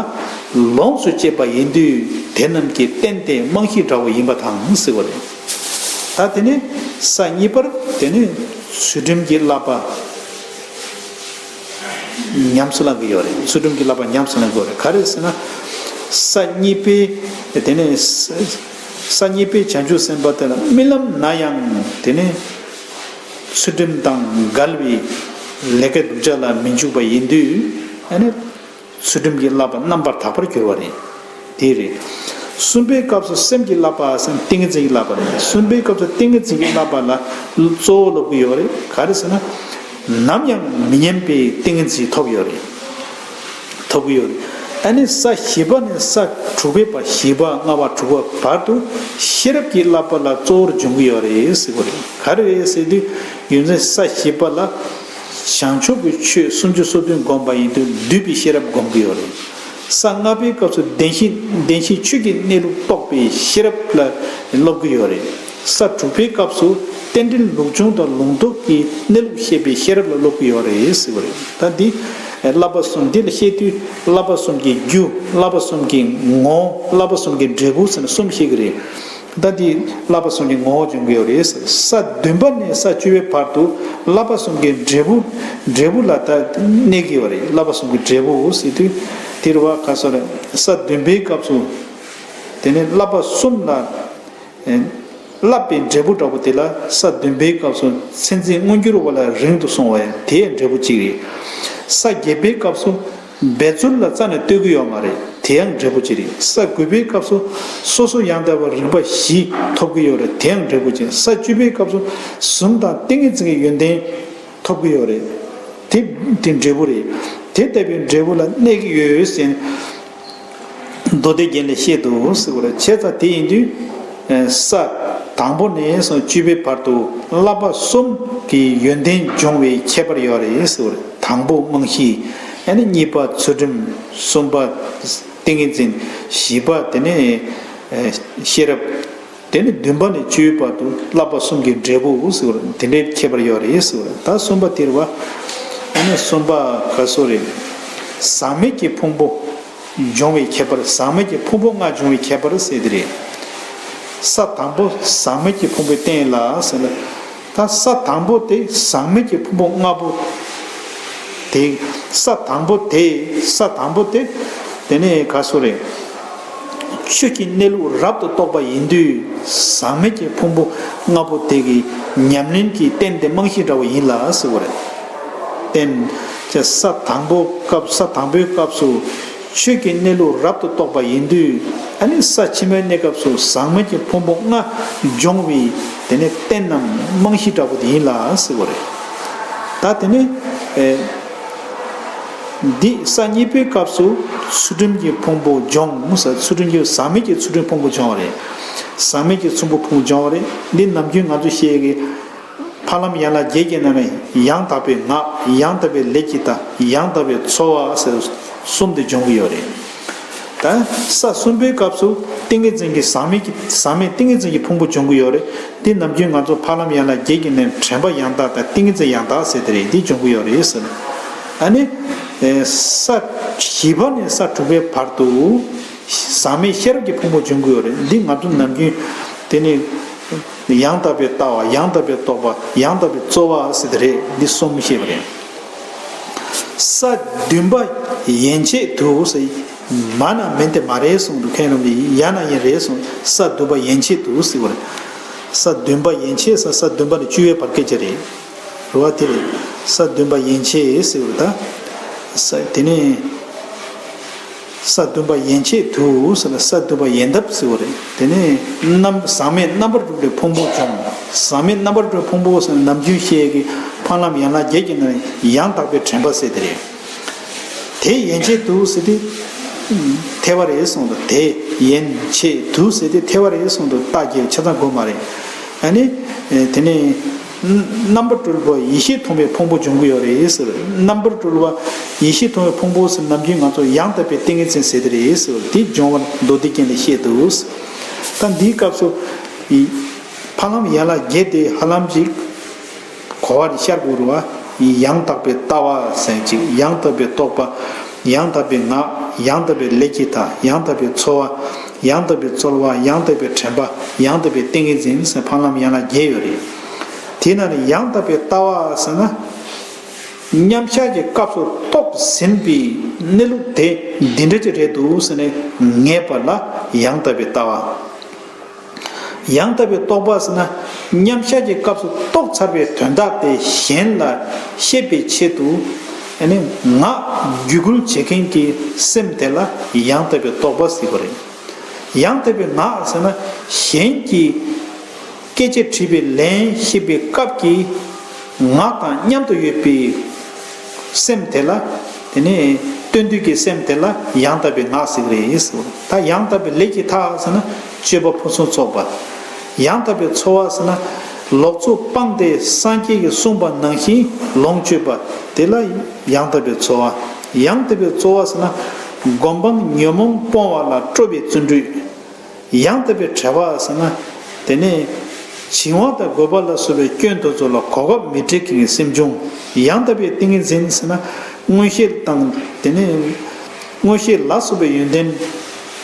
ལོངས་སུ་སྤྱད་པ་ཡིན་དུས། དེ་རྣམས་ཀྱི་རྟེན་དེ་རྨང་གཞི་འདྲ་བོ་ཡིན་པ་དང་ཟེར་བ་རེད། ད་དེ་ནས་ས་གཉིས་པར་དེ་ནས་ཚུལ་ཁྲིམས་ཀྱི་བསླབ་པ་ཉམས་སུ་བླང་གི་ཡོད་རེད། ཚུལ་ཁྲིམས་ཀྱི་བསླབ་པ་ཉམས་སུ་བླང་གི་ཡོད་རེད། ག་རེ་ཟེར་ན། ས་གཉིས་པའི་དེ་ནས་ས་གཉིས་པའི་བྱང་ཆུབ་སེམས་དཔའ་དེ་ལ་རྨི་ལམ་ན་ཡང་དེ་ནས་ཚུལ་ཁྲིམས་དང་འགལ་བའི་ལས་ཀ་སྡུག་ཅག་ལ་མི་འཇུག་པ་ཡིན་དུས། ཨ་ནི་ཚུལ་ཁྲིམས་ཀྱི་བསླབ་པ་རྣམ་པར་དག་པར་གྱུར་པ་རེད། དེ་རེད། གསུམ་པའི་སྐབས་སུ་སེམས་ཀྱི་བསླབ་པ་ཟེར་ན་ཏིང་ངེ་འཛིན་གྱི་བསླབ་པ་རེད། གསུམ་པའི་སྐབས་སུ་ཏིང་ངེ་འཛིན་གྱི་བསླབ་པ་ལ་གཙོ་བོ་སློབ་ཀྱི་ཡོད་རེད། ག་རེ་ཟེར་ན། ནམ་ཡང་མི་ཉམས་པའི་ཏིང་ངེ་འཛིན་ཐོབ་ཡོད་རེད། ཐོབ་ཀྱི་ཡོད་རེད། ཨ་ནི་ས་བཞི་པ་ནས་ས་དྲུག་པའི་བར། བཞི་པ་ལྔ་པ་དྲུག་པ་བར་དུ་ཤེས་རབ་ཀྱི་བསླབ་པ་ལ་གཙོ་བོར་འབྱུང་གི་ཡོད་རེད་ཟེར་གྱི་ཡོད་རེད། ག་རེ་རེད་ཟེར་དུས། རྒྱུ་མཚན་ས་བཞི་པ་ལ་བྱང་ཆུབ་ཀྱི་ཆོས་སུམ་ཅུ་སོ་བདུན་བསྒོམ་པ་ཡིན་དུས་འདུས་པའི་ཤེས་རབ་སྒོམ་གྱི་ཡོད་རེད། ས་ལྔ་པའི་སྐབས་སུ་བདེན་བཞི། བདེན་བཞིའི་ཆོས་ཀྱི་གནས་ལུགས་རྟོགས་པའི་ཤེས་རབ་ལ་སློབ་ཀྱི་ཡོད་རེད། ས་དྲུག་པའི་སྐབས་སུ་རྟེན་འབྲེལ་ལུགས་འབྱུང་དང་ལུང་ལྡོག་གི་གནས་ལུགས་ཤེས་པའི་ཤེས་རབ་ལ་སློབ་ཀྱི་ཡོད་རེད་ཟེར་བ་རེད། ད་འདི་བསླབ་པ་གསུམ་འདི་ལ་བཤད་དུས་བསླབ་པ་གསུམ་གྱི་རྒྱུ། བསླབ་པ་གསུམ་གྱི་ངོ་བོ། བསླབ་པ་གསུམ་གྱི་འབྲས་བུ་ཟེར་ནས་གསུམ་བཤད་ཀྱི་རེད། ད་འདི་བསླབ་པ་གསུམ་གྱི་ངོ་བོ་འབྱུང་གི་ཡོད་རེད། ས་བདུན་པ་ནས་ས་བཅུ་པའི་བར་དུ་བསླབ་པ་གསུམ་གྱི་འབྲས་བུ། འབྲས་བུ་ལ་ད་གནས་ཀྱི་ཡོད་རེད། བསླབ་པ་གསུམ་གྱི་འབྲས་བུ་ཟེར་དུས་དེ་རེད་བ། ག་སོ་རེད། ས་བདུན་པའི་སྐབས་སུ་དེ་ནས་བསླབ་པ་གསུམ་ལ་ཨེ་བསླབ་པའི་འབྲས་བུ་འདྲ་པོ་དེ་ལ་ས་བདུན་པའི་སྐབས་སུ་མཚན་འཛིན་མངོན་གྱུར་བ་ལ་རིང་དུ་སོང་བས་དེ་ཡང་འབྲས་བུ་གཅིག་རེད། ས་བརྒྱད་པའི་སྐབས་སུ་འབད་རྩོལ་ལ་རྩ་ནས་ལྟོས་ཀྱི་ཡོད་མ་རེད། དེ་ཡང་འབྲས་བུ་གཅིག་རེད། ས་དགུ་པའི་སྐབས་སུ་སོ་སོ་ཡང་དག་པའི་རིག་པ་བཞི་ཐོབ་ཀྱི་ཡོད་རེད། དེ་ཡང་འབྲས་བུ་གཅིག། ས་བཅུ་པའི་སྐབས་སུ་གཟུངས་དང་ཏིང་ངེ་འཛིན་གྱི་ཡོན་ཏན་ཐོབ་ཀྱི་ཡོད་རེད། དེ་དེ་འབྲས་བུ་རེད། དེ་ལྟ་བུའི་འབྲས་བུ་ལ་གནས་ཀྱི་ཡོད་ཟེར་མདོ་སྡེ་རྒྱན་ལས་བཤད་འདུག་ཟེར་བ་རེད། བྱས་ཙང་དེ་ཡིན་དུས་ས་དང་པོ་ནས་བཟུང་བཅུ་པའི་བར་དུ་བསླབ་པ་གསུམ་གྱི་ཡོན་ཏན་སྦྱོང་བའི་ཁྱད་པར་ཡོད་རེད་ཟེར་བ་རེད། དང་པོ་རྨང་གཞི། ཨ་ནི་གཉིས་པ་ཚུལ་ཁྲིམས། གསུམ་པ་ཏིང་ངེ་འཛིན། བཞི་པ་དེ་ནས་ཤེས་རབ། དེ་ནས་བདུན་པ་ནས་བཅུའི་བར་དུ་བསླབ་པ་གསུམ་གྱི་འབྲས་བུ་ཟེར་བ་དེ་འདྲའི་ཁྱད་པར་ཡོད་རེད་ཟེར་བ། ད་གསུམ་པ་དེར་བ། ཨ་ནི་གསུམ་པ་ག་སོ་རེད། ཟག་མེད་ཀྱི་ཕུང་པོ་སྦྱོང་བའི་ཁྱད་པར། ཟག་མེད་ཀྱི་ཕུང་པོ་ལྔ་སྦྱོང་བའི་ཁྱད་པར་ཟེར་དེ་རེད། ས་དང་པོ་ཟག་མེད་ཀྱི་ཕུང་པོའི་རྟེན་ལ་ཟེར་ན། ད་ས་དང་པོ་དེ་ཟག་མེད་ཀྱི་ཕུང་པོ་ལྔ་པོ། དེ་ས་དང་པོ་དེ་ས་དང་པོ་དེ་དེ་ནས་ག་སོ་རེད། ཆོས་ཀྱི་གནས་ལུགས་རབ་ཏུ་རྟོགས་པ་ཡིན་དུས་ཟག་མེད་ཀྱི་ཕུང་པོ་ལྔ་པོ་དེ་གི་ཉམས་ལེན་གྱི་རྟེན་དེ་རྨང་གཞི་འདྲ་བོ་ཡིན་ལ་ཟེར་བ་རེད། རྟེན་ཅེས་ས་དང་པོ་སྐབས་ས་དང་པོའི་སྐབས་སུ་ཆོས་ཀྱི་གནས་ལུགས་རབ་ཏུ་རྟོགས་པ་ཡིན་དུས། ཨ་ནི་ས་ཕྱི་མའི་གནས་སྐབས་སུ་ཟག་མེད་ཀྱི་ཕུང་པོ་ལྔ་སྦྱོང་བའི་དེ་ནས་རྟེན་ནམ་རྨང་གཞི་འདྲ་བོ་དེ་ཡིན་ལ་ཟེར་བ་རེད། ད་དེ་ནས་ཨེ། འདི་ས་གཉིས་པའི་སྐབས་སུ་ཚུལ་ཁྲིམས་ཀྱི་ཕུང་པོ་སྦྱོང་ཟེར། ཚུལ་ཁྲིམས་ཀྱི་ཟག་མེད་ཀྱི་ཚུལ་ཁྲིམས་ཕུང་པོ་སྦྱོང་བ་རེད། ཟག་མེད་ཀྱི་ཚུལ་ཁྲིམས་ཕུང་པོ་སྦྱོང་བ་རེད། འདི་ནམ་རྒྱུན་ང་ཚོ་བཤད་ཀྱི་ཕ་ལམ་ཡན་ལག་བརྒྱད་ཀྱི་ནང་ནས་ཡང་དག་པའི་ངག་ཡང་དག་པའི་ལས་ཀྱི་མཐའ། ཡང་དག་པའི་འཚོ་བ་ཟེར་གསུམ་དེ་སྦྱོང་གི་ཡོད་རེད། ད་ས་གསུམ་པའི་སྐབས་སུ་ཏིང་ངེ་འཛིན་གྱི་ཟག་མེད་ཀྱི་ཟག་མེད་ཏིང་ངེ་འཛིན་གྱི་ཕུང་པོ་སྦྱོང་གི་ཡོད་རེད། འདི་ནམ་རྒྱུན་ང་ཚོ་ཕ་ལམ་ཡན་ལག་བརྒྱད་ཀྱི་ནང་དྲན་པ་ཡང་དག་དང་ཏིང་ངེ་འཛིན་ཡང་དག་ཟེར་དེ་རེད། འདི་སྦྱོང་གི་ཡོད་རེད་ཟེར། ཨ་ནི་ས་བཞི་པ་ནས་ས་དྲུག་པའི་བར་དུ་ཟག་མེད་ཤེས་རབ་ཀྱི་ཕུང་པོ་སྦྱོང་གི་ཡོད་རེད། འདི་ང་ཚོ་ནམ་རྒྱུན་དེ་ནི་ཡང་དག་པའི་ལྟ་བ། ཡང་དག་པའི་རྟོག་པ། ཡང་དག་པའི་རྩོལ་བ་ཟེར་དེ་རེད། འདི་གསུམ་བཤད་པ་རེད། ས་བདུན་པ་ཡན་ཆད་དུ་ཟེར། མ་ན་མིན་ཏེ་མ་རེད་གསུངས་འདུག་མཁན་རྣམས་ཀྱིས་ཡང་ན་ཡིན་རེད་གསུངས། ས་བདུན་པ་ཡན་ཆད་དུ་ཟེར་བ་རེད། ས་བདུན་པ་ཡན་ཆད་ཟེར་ས་བདུན་པ་ནས་བཅུ་པའི་བར་སྐད་ཆ་རེད། རེད་བ། དེ་རེད། ས་བདུན་པ་ཡན་ཆད་ཟེར་བ་རེད། ད་ས་དེ་ནས། ས་བདུན་པ་ཡན་ཆད་དུ་ཟེར་ན་ས་བདུན་པ་ཡན་འདབ་ཟེར་བ་རེད། དེ་ནས་རྣམ་ཟག་མེད་རྣམ་པར་གྲོལ་བའི་ཕུང་པོ་སྦྱོང་། ཟག་མེད་རྣམ་པར་གྲོལ་ཕུང་པོ་ཟེར་ན་ནམ་རྒྱུན་བཤད་ཀྱི་ཕ་ལམ་ཡན་ལག་བརྒྱད་ཀྱི་ནང་ཡང་དག་པའི་དྲན་པ་ཟེར་དེ་རེད། དེ་ཡན་ཆད་དུ་ཟེར་དེ་ཐལ་བ་རེད་གསུངས་འདུག་དེ་ཡན་ཆད་དུ་ཟེར་དེ་ཐལ་བ་རེད་གསུངས་འདུག་རྟགས་ཀྱི་ཆ་ཚང་དགོས་མ་རེད། ཨ་ནི་དེ་ནས། རྣམ་པར་གྲོལ་བ་ཡེ་ཤེས་མཐོང་བའི་ཕུང་པོ་སྦྱོང་གི་ཡོད་རེད་ཟེར། རྣམ་པར་གྲོལ་བ་ཡེ་ཤེས་མཐོང་བའི་ཕུང་པོ་ཟེར་ནམ་རྒྱུན་ང་ཚོ་ཡང་དག་པའི་ཏིང་ངེ་འཛིན་ཟེར་དེ་རེད་ཟེར། དེ་སྦྱོང་བར་མདོ་སྡེ་རྒྱན་ལས་བཤད་འདུག་ད་འདིའི་སྐབས་སུ་ཕ་ལམ་ཡན་ལག་བརྒྱད་དེ་ཧ་ལམ་ཅིག་གོ་བ་རེ་ཤར་དགོས་རེད་བ། ཡང་དག་པའི་ལྟ་བ་ཟེར་ཅིག་ཡང་དག་པའི་རྟོག་པ། ཡང་དག་པའི་ངག་ཡང་དག་པའི་ལས་ཀྱི་མཐའ། ཡང་དག་པའི་འཚོ་བ། ཡང་དག་པའི་རྩོལ་བ། ཡང་དག་པའི་དྲན་པ། ཡང་དག་པའི་ཏིང་ངེ་འཛིན་ཟེར་ཕ་ལམ་ཡན་ལག་བརྒྱད་ཡོད་རེད། དེ་ན་ནི་ཡང་དག་པའི་ལྟ་བ་ཟེར་ན། མཉམ་གཞག་གི་སྐབས་སུ་རྟོགས་ཟིན་པའི་གནས་ལུགས་དེ་འདི་འདྲ་ཅིག་རེད་འདུག་ཟེར་ནས་ངེས་པ་ལ་ཡང་དག་པའི་ལྟ་བ། ཡང་དག་པའི་རྟོག་པ་ཟེར་ན། མཉམ་གཞག་གི་སྐབས་སུ་རྟོགས་ཚར་བའི་དོན་དག་དེ་གཞན་ལ་བཤད་པའི་ཆེད་དུ། ཨ་ནི་ངག་བརྒྱུད་སྐུལ་བྱེད་མཁན་གྱི་སེམས་དེ་ལ་ཡང་དག་པའི་རྟོག་པ་ཟེར་བ་རེད། ཡང་དག་པའི་ངག་ཟེར་ན། གཞན་གྱི་སྐད་ཆ་དྲིས་པའི་ལན་བཤད་པའི་སྐབས་ཀྱི་ངག་དང་མཉམ་དུ་ཡོད་པའི་སེམས་དེ་ལ། དེ་ནས་སྟོན་དུས་ཀྱི་སེམས་དེ་ལ་ཡང་དག་པའི་ངག་ཟེར་གྱི་རེད་ཟེར། ད་ཡང་དག་པའི་ལས་ཀྱི་མཐའ་ཟེར་ན་སྤྱོད་པ་ཕུན་སུམ་ཚོགས་པ། ཡང་དག་པའི་འཚོ་བ་ཟེར་ན་ལོག་འཚོ་སྤངས་ཏེ་སངས་རྒྱས་ཀྱིས་གསུངས་པ་ནང་བཞིན་ལོངས་སྤྱོད་པ་དེ་ལ་ཡང་དག་པའི་འཚོ་བ། ཡང་དག་པའི་འཚོ་བ་ཟེར་ན་སྒོམ་སྤང་ཉོན་མོངས་སྤོང་བ་ལ་སྤྲོ་བའི་བརྩོན་འགྲུས། ཡང་དག་པའི་བྱ་བ་ཟེར་ན། དེ་ནས་བྱིང་བ་དང་རྒོད་པ་ལ་སོགས་པའི་སྐྱོན་དེ་ཚོ་ལ་གོ་སྐབས་མི་སྤྲད་མཁན་གྱི་སེམས་བྱུང་། ཡང་དག་པའི་ཏིང་ངེ་འཛིན་ཟེར་ན། མངོན་ཤེས་དང་དེ་ནས་མངོན་ཤེས་ལ་སོགས་པའི་ཡོན་ཏན་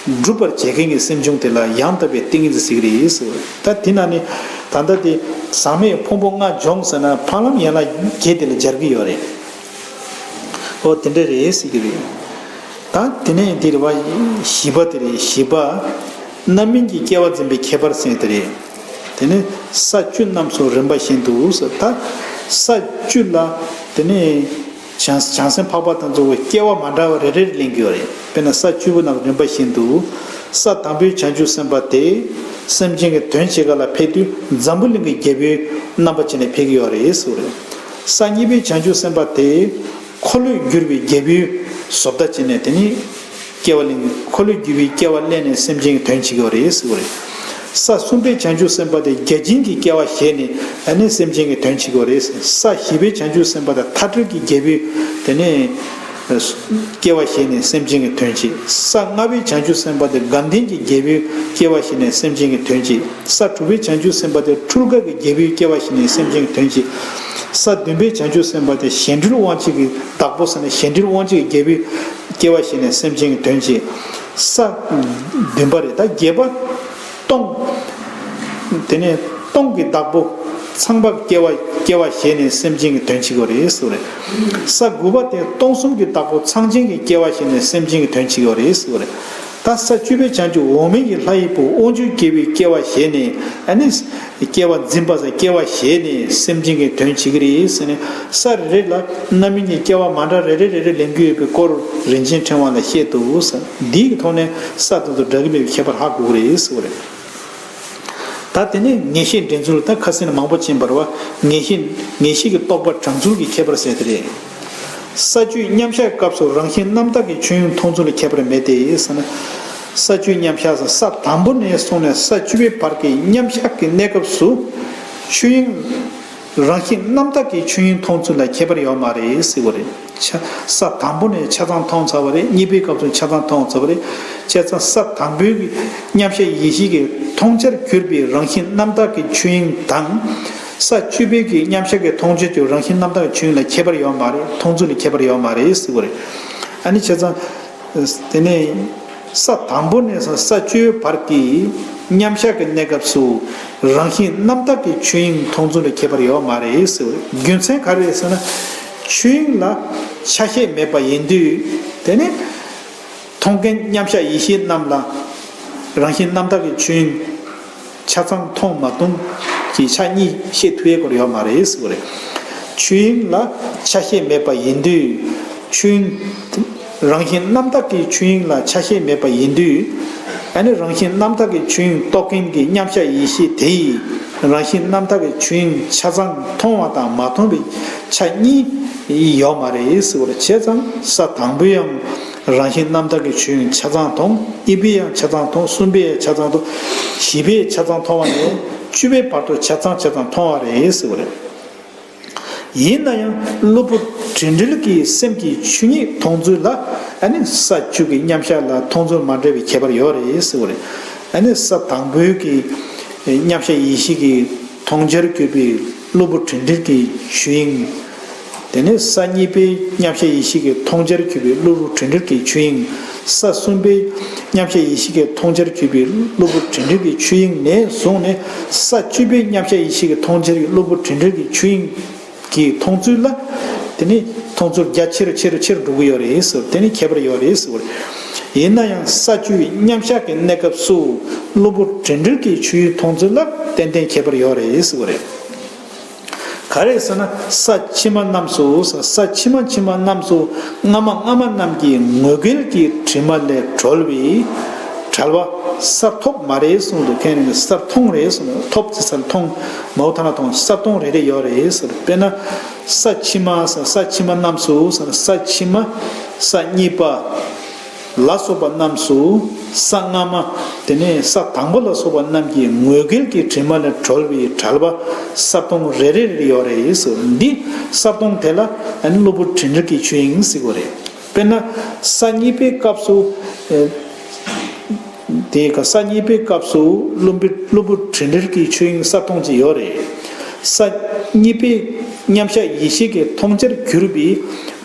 སྒྲུབ་པར་བྱེད་མཁན་གྱི་སེམས་བྱུང་དེ་ལ་ཡང་དག་པའི་ཏིང་ངེ་འཛིན་ཟེར་གྱི་རེད་ཟེར། ད་དེ་ན་ནི་ད་ལྟ་དེ་ཟག་མེད་ཕུང་པོ་ལྔ་སྦྱོང་ཟེར་ན་ཕ་ལམ་ཡན་ལག་བརྒྱད་དེ་ལ་སྦྱར་གྱི་ཡོད་རེད། ཨོ་དེ་འདྲ་རེད་ཟེར་གྱི་རེད། ད་དེ་ནས་འདིར་བ་བཞི་པ་དེ་རེད། བཞི་པ། རྣམ་སྨིན་གྱི་སྐྱེ་བ་འཛིན་པའི་ཁྱད་པར་ཟེར་དེ་རེད། དེ་ནས་ས་བཅུ་རྣམས་སུ་རིམ་པ་བཞིན་དུ་ཟེར། ད་ས་བཅུ་ལ་དེ་ནས་བྱང་བྱང་སེམས་འཕགས་པ་དང་གཙོ་བོ་སྐྱེ་བ་མ་འདྲ་བ་རེ་རེར་ལེན་གྱི་ཡོད་རེད། དཔེར་ན་ས་བཅུ་པོ་རྣམས་རིམ་པ་བཞིན་དུ། ས་དང་པོའི་བྱང་ཆུབ་སེམས་དཔའ་དེ་སེམས་ཅན་གྱི་དོན་བྱེད་ག་ལ་ཕེབས་དུས་འཛམ་བུ་གླིང་གི་རྒྱལ་པོའི་རྣམ་པ་བྱས་ནས་ཕེབས་ཀྱི་ཡོད་རེད་ཟེར་བ་རེད། ས་གཉིས་པའི་བྱང་ཆུབ་སེམས་དཔའ་དེ་འཁོར་ལོས་སྒྱུར་བའི་རྒྱལ་པོའི་བཟོ་ལྟ་བྱས་ནས་དེ་ནི་སྐྱེ་བ་ལེན། འཁོར་ལོས་སྒྱུར་བའི་སྐྱེ་བ་ལེན་ནས་སེམས་ཅན་གྱི་དོན་བྱེད་ཀྱི་ཡོད་རེད་ཟེར་བ་རེད། ས་གསུམ་པའི་བྱང་ཆུབ་སེམས་དཔའ་དེ་བརྒྱ་བྱིན་གྱི་སྐྱེ་བ་བཞེས་ནས་ཨ་ནི་སེམས་ཅན་གྱི་དོན་བྱེད་ཀྱི་ཡོད་རེད། ས་བཞི་པའི་བྱང་ཆུབ་སེམས་དཔའ་དེ་མཐའ་བྲལ་གྱི་རྒྱལ་པོའི་དེ་ནི་སྐྱེ་བ་བཞེས་ནས་སེམས་ཅན་གྱི་དོན་བྱེད། ས་ལྔ་པའི་བྱང་ཆུབ་སེམས་དཔའ་དེ་དགའ་ལྡན་གྱི་རྒྱལ་པོའི་སྐྱེ་བ་བཞེས་ནས་སེམས་ཅན་གྱི་དོན་བྱེད། ས་དྲུག་པའི་བྱང་ཆུབ་སེམས་དཔའ་དེ་འཁྲུལ་དགའ་གི་རྒྱལ་པོའི་སྐྱེ་བ་བཞེས་ནས་སེམས་ཅན་གྱི་དོན་བྱེད། ས་བདུན་པའི་བྱང་ཆུབ་སེམས་དཔའ་དེ་གཞན་འཕྲུལ་དབང་བྱེད་ཀྱི་བདག་པོ་ཟེར་ནས་གཞན་འཕྲུལ་དབང་བྱེད་ཀྱི་རྒྱལ་པོའི་སྐྱེ་བ་བཞེས་ནས་སེམས་ཅན་གྱི་དོན་བྱེད། ས་བདུན་པ་རེད། ད་བརྒྱད་པ་སྟོང་། དེ་ནས་སྟོང་གི་བདག་པོ་ཚངས་པ་སྐྱེ་བ་སྐྱེ་བ་བཞེས་ནས་སེམས་ཅན་གྱི་དོན་བྱེད་དགོས་རེད་ཟེར་བ་རེད། ས་དགུ་པ་དེ་སྟོང་གསུམ་གྱི་བདག་པོ་ཚངས་ཆེན་གྱི་སྐྱེ་བ་བཞེས་ནས་སེམས་ཅན་གྱི་དོན་བྱེད་དགོས་རེད་ཟེར་བ་རེད། ད་ས་བཅུ་པའི་བྱང་ཆུབ་འོག་མིན་གྱི་ལྷ་ཡི་བུ་དབང་ཕྱུག་སྐྱེ་བོའི་སྐྱེ་བ་བཞེས་ནས་ཨ་ནི། སྐྱེ་བ་འཛིན་པ་ཟེར་སྐྱེ་བ་བཞེས་ནས་སེམས་ཅན་གྱི་དོན་བྱེད་ཀྱི་རེད་ཟེར་ནས་ས་རེ་རེ་ལ་རྣམ་སྨིན་གྱི་སྐྱེ་བ་མ་འདྲ་རེ་རེ་རེ་རེ་ལེན་རྒྱུ་ཡོད་པའི་སྐོར་རིན་ཆེན་ཕྲེང་བ་ལ་བཤད་འདུག་ཟེར། འདིའི་ཐོག་ནས་ས་དེ་ཚོ་འདྲ་གི་མེད་པའི་ཁྱད་པར་ཧ་གོ་གི་རེད་ཟེར་བ་རེད། ད་དེ་ནས་ངེས་ཤེས་འདྲེན་ཚུལ། ད་ཁ་སང་ནས་མང་པོ་ཕྱིན་པ་རེད་བ། ངེས་ཤེས་ངེས་ཤེས་ཀྱི་རྟོག་པ་དྲངས་ཚུལ་གྱི་ཁྱད་པར་ཟེར་དེ་རེད། ས་བཅུའི་མཉམ་གཞག་སྐབས་སུ་རང་བཞིན་རྣམ་དག་གི་ཆོས་དབྱིངས་མཐོང་ཚུལ་ལ་ཁྱད་པར་མེད་དེ་ཟེར་ན། ས་བཅུའི་མཉམ་གཞག་ས་དང་པོ་ནས་བཟུང་ནས་ས་བཅུ་པའི་བར་གྱི་མཉམ་གཞག་གི་གནས་སྐབས་སུ་ཆོས་དབྱིངས་རང་བཞིན་རྣམ་དག་གི་ཆོས་དབྱིངས་མཐོང་ཚུལ་ལ་ཁྱད་པར་ཡོད་མ་རེད་ཟེར་བ་རེད། ཆ་ས་དང་པོ་ནས་ཆ་ཚང་མཐོང་ཚར་བ་རེད། གཉིས་པའི་སྐབས་སུ་ཆ་ཚང་མཐོང་ཚར་བ་རེད། བྱས་ཙང་ས་དང་པོའི་གི་མཉམ་གཞག་ཡེ་ཤེས་ཀྱི་མཐོང་བྱར་གྱུར་པའི་རང་བཞིན་རྣམ་དག་གི་ཆོས་དབྱིངས་དང་། ས་བཅུ་པའི་གི་མཉམ་གཞག་གི་མཐོང་བྱར་གྱུར་རང་བཞིན་རྣམ་དག་གི་ཆོས་དབྱིངས་ལ་ཁྱད་པར་ཡོད་མ་རེད། མཐོང་ཚུལ་ལ་ཁྱད་པར་ཡོད་མ་རེད་ཟེར་བ་རེད། ཨ་ནི་བྱས་ཙང་། དེ་ནས་ས་དང་པོ་ནས་ས་བཅུའི་བར་གྱི་མཉམ་གཞག་གི་གནས་སྐབས་སུ་རང་བཞིན་རྣམ་དག་གི་ཆོས་དབྱིངས་མཐོང་ཚུལ་ལ་ཁྱད་པར་ཡོད་མ་རེད་ཟེར་བ་རེད། རྒྱུ་མཚན་ག་རེ་རེད་ཟེར་ན། ཆོས་དབྱིངས་ལ་ཆ་ཤས་མེད་པ་ཡིན་དུས་དེ་ནི། མཐོང་མཁན་མཉམ་གཞག་ཡེ་ཤེས་རྣམས་ལ་རང་བཞིན་རྣམ་དག་གི་ཆོས་དབྱིངས་ཆ་ཚང་མཐོང་མ་མཐོང་གི་ཆ་གཉིས་བཤད་ཐུབ་ཡས་སྐོར་ཡོད་མ་རེད་ཟེར་བ་རེད། ཆོས་དབྱིངས་ལ་ཆ་ཤས་མེད་པ་ཡིན་དུས་ཆོས་དབྱིངས་རང་བཞིན་རྣམ་དག་གི་ཆོས་དབྱིངས་ལ་ཆ་ཤས་མེད་པ་ཡིན་དུས་ཨ་ནི་རང་བཞིན་རྣམ་དག་གི་ཆོས་དབྱིངས་རྟོགས་མཁན་གྱི་མཉམ་གཞག་ཡེ་ཤེས་དེ་ཡིས་རང་བཞིན་རྣམ་དག་གི་ཆོས་དབྱིངས་ཆ་ཚང་མཐོང་བ་དང་མ་མཐོང་བའི་ཆ་གཉིས་ཡོད་མ་རེད་ཟེར་བ་རེད། བྱས་ཙང་ས་དང་པོའི་ཡང་རང་བཞིན་རྣམ་དག་གི་ཆོས་དབྱིངས་ཆ་ཚང་མཐོང་། གཉིས་པའི་ཡང་ཆ་ཚང་མཐོང་། གསུམ་པའི་ཡང་ཆ་ཚང་མཐོང་། བཞི་པའི་ཆ་ཚང་མཐོང་བ་ནས་བཅུ་པའི་བར་དུ་ཆ་ཚང་ཆ་ཚང་མཐོང་བ་རེད་ཟེར་བ་རེད། ཡིན་ན་ཡང་གློ་བུར་དྲན་འཕྲུལ་གྱི་སེམས་ཀྱི་ཆོས་ཉིད་མཐོང་ཚུལ་ལ་ཨ་ནི་ས་བཅུ་གི་མཉམ་གཞག་ལ་མཐོང་ཚུལ་མ་འདྲ་བའི་ཁྱད་པར་ཡོད་རེད་ཟེར་བ་རེད། ཨ་ནི་ས་དང་པོའི་གི་མཉམ་གཞག་ཡེ་ཤེས་ཀྱི་མཐོང་བྱར་གྱུར་པའི་གློ་བུར་དྲན་འཕྲུལ་གྱི་ཆོས་དབྱིངས། དེ་ནས་ས་གཉིས་པའི་མཉམ་གཞག་ཡེ་ཤེས་ཀྱི་མཐོང་བྱར་གྱུར་པའི་གློ་བུར་དྲན་འཕྲུལ་གྱི་ཆོས་དབྱིངས། ས་གསུམ་པའི་མཉམ་གཞག་ཡེ་ཤེས་ཀྱི་མཐོང་བྱར་གྱུར་པའི་གློ་བུར་དྲན་འཕྲུལ་གྱི་ཆོས་དབྱིངས་ནས་བཟུང་ནས་ས་བཅུ་པའི་མཉམ་གཞག་ཡེ་ཤེས་ཀྱི་མཐོང་བྱར་གྱི་གློ་བུར་དྲན་འཕྲུལ་གྱི་ཆོས་དབྱིངས་ཀྱི་མཐོང་ཚུལ་ལ། དེ་ནི་མཐོང་ཚུལ་རྒྱ་ཆེ་རུ་ཆེ་རུ་ཆེ་རུ་འགྲོ་གི་ཡོད་རེད་ཟེར། དེ་ནི་ཁྱད་པར་ཡོད་རེད་ཟེར་བ་རེད། ཡིན་ན་ཡང་ས་བཅུའི་མཉམ་གཞག་གི་གནས་སྐབས་སུ་གློ་བུར་དྲན་འཕྲུལ་གྱི་ཆོས་དབྱིངས་མཐོང་ཚུལ་ལ་ཏན་ཏན་ཁྱད་པར་ཡོད་རེད་ཟེར་བ་རེད། ག་རེ་ཟེར་ན་ས་ཕྱི་མ་རྣམས་སུ་ས་ཕྱི་མ་ཕྱི་མ་རྣམས་སུ་སྔ་མ་སྔ་མ་རྣམས་ཀྱི་ངོས་འགལ་གྱི་དྲི་མ་ལས་གྲོལ་བའི་བྲལ་བ་སར་ཐོབ་མ་རེད་གསུངས་འདུག་ཁྱེད་རང་གིས་སར་མཐོང་རེད་གསུངས། ཐོབ་ཟེར་སར་མཐོང་མའོ་ཐ་ན་མཐོང་སར་མཐོང་རེ་རེ་ཡོད་རེད་ཟེར། དཔེར་ན་ས་ཕྱི་མ་ས་ས་ཕྱི་མ་རྣམས་སུ་ས་ས་ཕྱི་མ་ས་གཉིས་པ། ལ་སོགས་པ་རྣམས་སུ་ས་སྔ་མ་དེ་ནས་ས་དང་པོ་ལ་སོགས་པ་རྣམས་ཀྱི་ངོས་འགལ་གྱི་དྲི་མ་ལས་གྲོལ་བའི་བྲལ་བ་སར་མཐོང་རེ་རེ་རེ་ཡོད་རེད་ཟེར། འདི་སར་མཐོང་དེ་ལ་ཨ་ནི་གློ་བུར་དྲན་འཕྲུལ་གྱི་ཆོས་དབྱིངས་ཟེར་གྱི་རེད། དཔེར་ན་ས་གཉིས་པའི་སྐབས་སུ་ཨེ། དེ་ཀ་ས་གཉིས་པའི་སྐབས་སུ་གློ་བུར་གློ་བུར་དྲན་འཕྲུལ་གྱི་ཆོས་དབྱིངས་སར་མཐོང་ཅིག་ཡོད་རེད། ས་གཉིས་པའི་མཉམ་གཞག་ཡེ་ཤེས་ཀྱི་མཐོང་བྱར་གྱུར་པའི་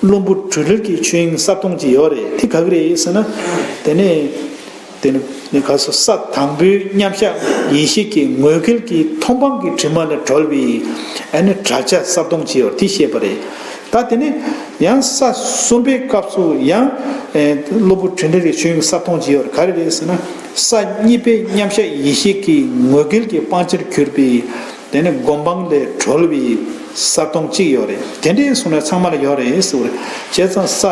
གློ་བུར་དྲན་འཕྲུལ་གྱི་ཆོས་དབྱིངས་སར་མཐོང་ཅིག་ཡོད་རེད། དེ་ག་གི་རེད་ཟེར་ན། དེ་ནས་དེ་ནས་ག་སོ་ས་དང་པོའི་མཉམ་གཞག་ཡེ་ཤེས་ཀྱི་ངོས་འགལ་གྱི་མཐོང་སྤང་གི་དྲི་མ་ལས་གྲོལ་བའི་ཨ་ནི་བྲལ་བྱ་སར་མཐོང་ཅིག་ཡོད་རེད། དེ་བཤད་པ་རེད། ད་དེ་ནས་ཡང་ས་གསུམ་པའི་སྐབས་སུ་ཡང་ཨེ་གློ་བུར་དྲན་འཕྲུལ་གྱི་ཆོས་དབྱིངས་སར་མཐོང་ཅིག་ཡོད་རེད། ག་རེ་རེད་ཟེར་ན། ས་གཉིས་པའི་མཉམ་གཞག་ཡེ་ཤེས་ཀྱི་ངོས་འགལ་གྱི་སྤང་བྱར་གྱུར་པའི་དེ་ནི་སྒོམ་སྤང་ལས་གྲོལ་བའི་སར་མཐོང་གཅིག་ཡོད་རེད། དེ་འདྲའི་གསུང་ནས་ཚང་མ་ལ་ཡོད་རེད་ཟེར་བ་རེད། བྱས་ཙང་ས་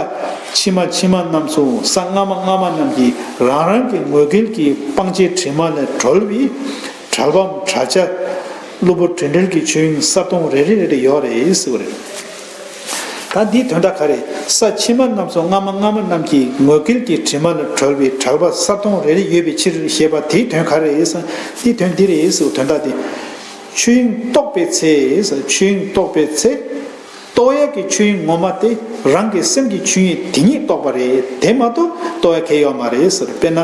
ཕྱི་མ་ཕྱི་མ་རྣམས་སུ་ས་སྔ་མ་སྔ་མ་རྣམས་ཀྱི་རང་རང་གི་ངོས་འགལ་གྱི་སྤང་བྱའི་དྲི་མ་ལས་གྲོལ་བའི་བྲལ་བའམ་བྲལ་བྱ་ གློ་བུར་དྲི་བྲལ་གྱི་ཆོས་དབྱིངས་གསལ་སྟོང་རེ་རེ་རེ་རེ་ཡོད་རེད་ཟེར་བ་རེད། ད་འདིའི་དོན་དག་ག་རེ། ས་ཕྱི་མ་རྣམས་སུ་སྔ་མ་སྔ་མ་རྣམས་ཀྱི་ངོས་འགལ་གྱི་དྲི་མ་ལས་གྲོལ་བའི་གྲྭ་པ་གསལ་སྟོང་རེ་རེ་ཡོད་པའི་ཕྱིར་ཞེས་པ་དེའི་དོན་ག་རེ་ཟེར། དེའི་དོན་འདི་རེད་ཟེར་བའི་དོན་དག་དེ། ཆོས་དབྱིངས་རྟོགས་པའི་ཚེ་ཟེར། ཆོས་དབྱིངས་རྟོགས་པའི་ཚེ། རྟོགས་ཡས་ཀྱི་ཆོས་དབྱིངས་ངོ་མ་དེ་རང་གི་སེམས་ཀྱི་ཆོས་དབྱིངས་དེ་ཉིད་རྟོགས་པ་རེད། དེ་མ་གཏོགས་རྟོགས་ཡ་གང་ཡོད་མ་རེད་ཟེར། དཔེར་ན།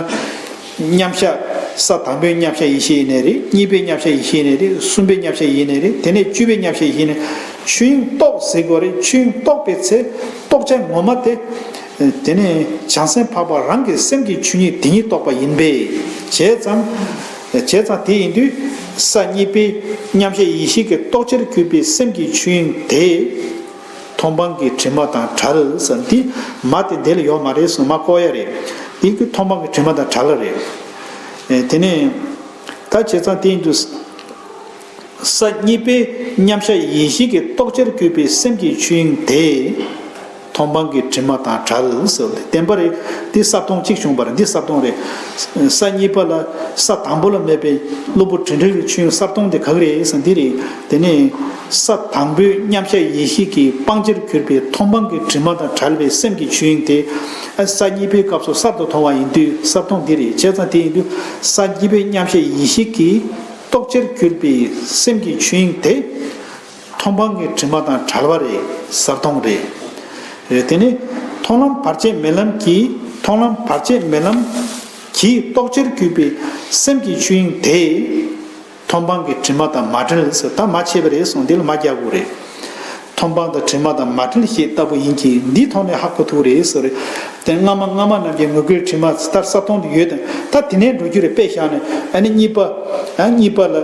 མཉམ་གཞག་ས་དང་པོའི་མཉམ་གཞག་ཡེ་ཤེས་ཡིན་ནའི་རེད། གཉིས་པའི་མཉམ་གཞག་ཡེ་ཤེས་ཡིན་ནའི་རེད། གསུམ་པའི་མཉམ་གཞག་ཡིན་ནའི་རེད། དེ་ནས་བཅུ་པའི་མཉམ་གཞག་ཡིན་ནའི་ཆོས་དབྱིངས་རྟོགས་ཟེར་དགོས་རེད། ཆོས་དབྱིངས་རྟོགས་པའི་ཚེ་རྟོགས་བྱ་ངོ་མ་དེ། དེ་ནས་བྱང་སེམས་འཕགས་པ་རང་གི་སེམས་ཀྱི་ཆོས་ཉིད་དེ་ཉིད་རྟོགས་པ་ཡིན་པས། བྱས་ཙང་། བྱས་ཙང་དེ་ཡིན་དུས་ས་གཉིས་པའི་མཉམ་གཞག་ཡེ་ཤེས་ཀྱི་རྟོགས་བྱར་གྱུར་པའི་སེམས་ཀྱི་ཆོས་དབྱིངས་དེ། མཐོང་སྤང་གི་དྲི་མ་དང་བྲལ་ཟེར། འདི་མ་དེ་འདི་ལ་ཡོད་མ་རེད་ཟེར། མ་བཀོད་ཡ་རེད། འདི་གི་མཐོང་སྤང་གི་དྲི་མ་དང་བྲལ་རེད། ཨེ་དེ་ནས་ད་བྱས་ཙང་དེ་ཡིན་དུས་ས་གཉིས་པའི་མཉམ་གཞག་ཡེ་ཤེས་ཀྱི་རྟོགས་བྱར་གྱུར་པའི་སེམས་ཀྱི་ཆོས་དབྱིངས་དེ། མཐོང་སྤང་གི་དྲི་མ་དང་བྲལ་ཟེར་བ་དེ་བདེན་པ་རེད། འདི་གསལ་སྟོང་གཅིག་བྱུང་བ་རེད། འདི་གསལ་སྟོང་རེད། ས་གཉིས་པ་ལ་ས་དང་པོ་ལ་མེད་པའི་གློ་བུར་དྲི་བྲལ་གྱི་ཆོས་དབྱིངས་གསལ་སྟོང་དེ་ག་གི་རེད་ཟེར། འདི་རེད། དེ་ནས་ས་དང་པོའི་མཉམ་གཞག་ཡེ་ཤེས་ཀྱི་སྤང་བྱར་གྱུར་པའི་མཐོང་སྤང་གི་དྲི་མ་དང་བྲལ་བའི་སེམས་ཀྱི་ཆོས་དབྱིངས་དེ། ས་གཉིས་པའི་སྐབས་སུ་གསར་དུ་མཐོང་བ་ཡིན་དུས་གསལ་སྟོང་འདི་རེད། བྱས་ཙང་དེ་ཡིན་དུས་ས་གཉིས་པའི་མཉམ་གཞག་ཡེ་ཤེས་ཀྱི་རྟོགས་བྱར་གྱུར་པའི་སེམས་ཀྱི་ཆོས་དབྱིངས་དེ། མཐོང་སྤང་གི་དྲི་མ་དང་བྲལ་བ་རེད། གསལ་སྟོང་རེད། རེད། དེ་ནི་མཐོང་ལམ་བར་ཆད་མེད་ལམ་གྱི། མཐོང་ལམ་བར་ཆད་མེད་ལམ་གྱི་རྟོགས་བྱར་གྱུར་པའི་སེམས་ཀྱི་ཆོས་དབྱིངས་དེ། མཐོང་སྤང་གི་དྲི་མ་དང་མ་བྲལ་ཟེར། ད་མ་ཕྱེད་པ་རེད་གསུངས། འདི་ལ་མ་རྒྱག་དགོས་རེད། མཐོང་སྤང་དང་དྲི་མ་དང་མ་བྲལ་ཞེས་ལྟ་བུ་ཡིན་གྱི། འདིའི་ཐོག་ནས་ཧ་གོ་ཐུབ་རེད་ཟེར། དེ་སྔ་མ་སྔ་མ་རྣམས་ཀྱི་ངོས་འགལ་དྲི་མ་ལྟར་གསལ་སྟོང་དུ་ཡོད་དེ། ད་དེ་ནས་འགྲོ་རྒྱུ་རེད། དཔེ་བཞག་ནས་ཨ་ནི་གཉིས་པ། ཨ་གཉིས་པ་ལ།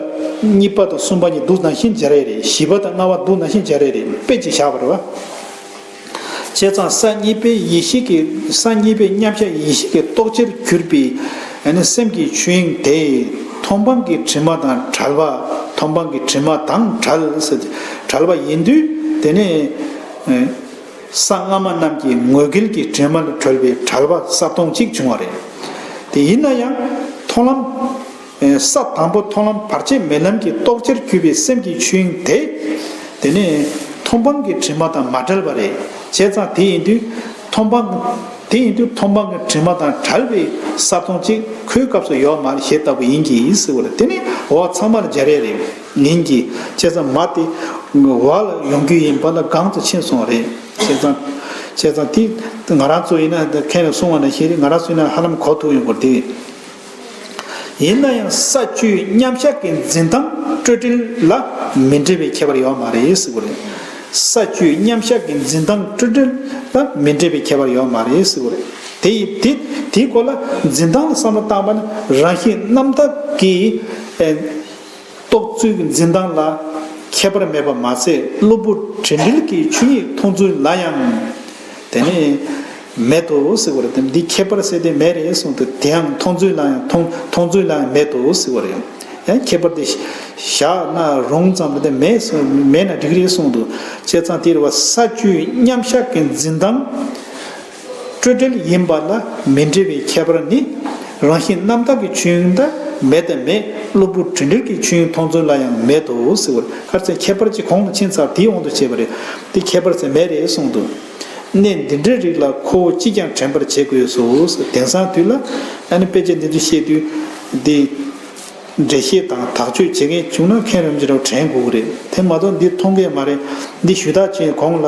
གཉིས་པ་དང་གསུམ་པ་གཉིས་འདུག་ནང་བཞིན་སྦྱར་ཡས་རེད། བཞི་པ་དང་ལྔ་པ་འདུག་ནང་བཞིན་སྦྱར་ཡས་རེད། དཔེ་ཅིག་བཞག་པ་རེད་བ། བྱས་ཙང་ས་གཉིས་པའི་ཡེ་ཤེས་ཀྱི། ས་གཉིས་པའི་མཉམ་གཞག་ཡེ་ཤེས་ཀྱི་རྟོགས་བྱར་གྱུར་པའི་ཨ་ནི་སེམས་ཀྱི་ཆོས་དབྱིངས་དེ། མཐོང་སྤང་གི་དྲི་མ་དང་བྲལ་བ། མཐོང་སྤང་གི་དྲི་མ་དང་བྲལ་ཟེར། བྲལ་བ་ཡིན་དུས་དེ་ནས། ས་སྔ་མ་རྣམས་ཀྱི་ངོས་འགལ་གྱི་དྲི་མ་ལས་གྲོལ་བའི་བྲལ་བ་གསལ་སྟོང་གཅིག་བྱུང་བ་རེད། དེ་ཡིན་ན་ཡང་མཐོང་ལམ། ས་དང་པོ་མཐོང་ལམ་བར་ཆད་མེད་ལམ་གྱི་རྟོགས་བྱར་གྱུར་པའི་སེམས་ཀྱི་ཆོས་དབྱིངས་དེ། དེ་ནས་མཐོང་སྤང་གི་དྲི་མ་དང་མ་བྲལ་བ་རེད། བྱས་ཙང་དེ་ཡིན་དུས་མཐོང་སྤང་། དེ་ཡིན་དུས་མཐོང་སྤང་གི་དྲི་མ་དང་བྲལ་བའི་གསལ་སྟོང་གཅིག་ཁོའི་སྐབས་སུ་ཡོད་མ་རེད་ཞེས་ལྟ་བུ་ཡིན་གྱི་ཟེར་བ་རེད། དེ་ནི་འོག་ཚང་མ་ལ་སྦྱར་ཡས་རེད། ཡིན་གྱི། བྱས་ཙང་མ་དེ་འོག་ལ་ཡོང་རྒྱུ་ཡིན་པ་ལ་གོང་དུ་ཕྱིན་སོང་བ་རེད། བྱས་ཙང་། བྱས་ཙང་དེ་ང་རང་ཚོ་ཡིན་ན་ད་ཁྱེད་ནས་གསུང་བ་ནང་བཞིན་རེད། ང་རང་ཚོ་ཡིན་ན་ཧ་ལམ་གོ་ཐུབ་ཡོང་གི་རེད་དེ། ཡིན་ན་ཡང་ས་བཅུའི་མཉམ་གཞག་གི་འཛིན་སྟངས་སྤྲོས་བྲལ་ལ་མི་འབྲེལ་བའི་ཁྱད་པར་ཡོད་མ་རེད་ཟེར་གྱི་རེད། ས་བཅུའི་མཉམ་གཞག་གི་འཛིན་སྟངས་སྤྲོས་བྲལ་ལ་མི་འབྲེལ་བའི་ཁྱད་པར་ཡོད་མ་རེད་ཟེར་གྱི་རེད། དེ་ཡི་དེ་དེའི་སྐོར་ལ་འཛིན་སྟངས་ལ་བསམ་བློ་བཏང་བ་ན་རང་བཞིན་རྣམ་དག་གི། ཨེ། རྟོགས་ཚུལ་གྱི་འཛིན་སྟངས་ལ་ཁྱད་པར་མེད་པ་མ་ཟད། གློ་བུར་དྲི་བྲལ་གྱི་ཆོས་ཉིད་མཐོང་ཚུལ་ལ་ཡང་དེ་ནི་མེད་དོ་ཟེར་བ་རེད། འདི་ཁྱད་པར་ཟེར་དེ་མེད་རེད་གསུངས་ཏེ། དེ་ཡང་མཐོང་ཚུལ་ལ་ཡང་མཐོང་མཐོང་ཚུལ་ལ་ཡང་མེད་དོ་ཟེར་བ་རེད། ཡང་ཁྱད་པར་དེ་བཞག་ན་རུང་ཙམ་དེ་མེད་མེད་ན་འགྲིག་རེད་གསུངས་འདུག། བྱས་ཙང་དེ་རེད་བ། ས་བཅུའི་མཉམ་གཞག་གི་འཛིན་སྟངས། སྤྲོས་བྲལ་ཡིན་པ་ལ་མི་འབྲེལ་བའི་ཁྱད་པར་ནི། རང་བཞིན་རྣམ་དག་གི་ཆོས་དབྱིངས་ལ་མེད་དང་མེད། གློ་བུར་དྲི་བྲལ་གྱི་ཆོས་དབྱིངས་མཐོང་ཚུལ་ལ་ཡང་མེད་དོ་ཟེར་བར། ག་རེ་ཟེར། ཁྱད་པར་གྱི་གོང་ལ་ཕྱིན་ཚར། དེའི་དབང་དུ་བྱས་པ་རེད། དེ་ཁྱད་པར་ཟེར་མེད་རེད་གསུངས་འདུག། གནས་འདི་འདྲའི་རིགས་ལ་ཁོ་བོ་ཅིས་ཀྱང་དྲན་པར་བྱེད་དགོས་སོ། དེང་སང་དུས་ལ་ཨ་ནི་དཔེ་ཆ་འདི་ཚོ་བཤད་དུས་འདི། འགྲེལ་བཤད་དང་དག་བཅོས་བྱེད་མཁན་བྱུང་ན་མཁན་རིན་པོ་ཆེ་རང་དྲན་དགོས་ཀྱི་རེད། དེ་མ་གཏོགས་འདི་མཐོང་གི་མ་རེད། འདི་ཞུ་དག་བྱས་གོང་ལ།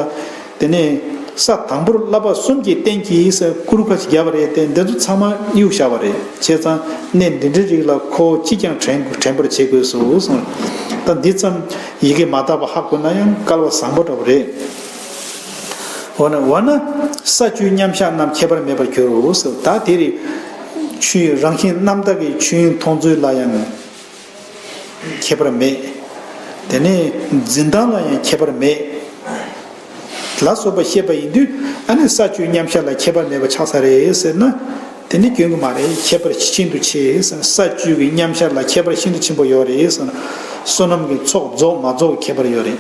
དེ་ནས་ས་དང་པོར་བསླབ་པ་གསུམ་གྱི་རྟེན་གྱིས་ཟེར་ཀུ་རུ་ཁ་ཅིག་བརྒྱབ་པ་རེད་དེ། འདི་ཚོ་ཚང་མ་གཡུག་བཞག་པ་རེད། བྱས་ཙང་གནས་འདི་འདྲའི་རིགས་ལ་ཁོ་བོ་ཅིས་ཀྱང་དྲན་དྲན་པར་བྱེད་དགོས་སོ་གསུངས། ད་འདི་ཙམ་ཡི་གེ་མ་དག་པ་ཧ་གོ་ན་ཡང་སྐལ་བ་བཟང་པོ་འདྲ་བོ་རེད། འོ་ན་འོ་ན་ས་བཅུའི་མཉམ་གཞག་རྣམས་ཁྱད་པར་མེད་པར་འགྱུར་རོ་ཟེར། ད་དེ་རེད། ཆོས་རང་བཞིན་རྣམ་དག་གི་ཆོས་དབྱིངས་མཐོང་ཚུལ་ལ་ཡང་ཁྱད་པར་མེད། དེ་ནས་འཛིན་སྟངས་ལ་ཡང་ཁྱད་པར་མེད། ལ་སོགས་པ་བཤད་པ་ཡིན་དུས་ཨ་ནི་ས་བཅུའི་མཉམ་གཞག་ལ་ཁྱད་པར་མེད་པ་ཆགས་ས་རེད་ཟེར་ན། དེ་ནི་སྐྱོན་གྱི་མ་རེད། ཁྱད་པར་ཤིན་ཏུ་ཆེ་ཟེར། ས་བཅུ་གི་མཉམ་གཞག་ལ་ཁྱད་པར་ཤིན་ཏུ་ཆེན་པོ་ཡོད་རེད་ཟེར་ན། བསོད་ནམས་ཀྱི་ཚོགས་རྫོགས་མ་རྫོགས་ཀྱི་ཁྱད་པར་ཡོད་རེད།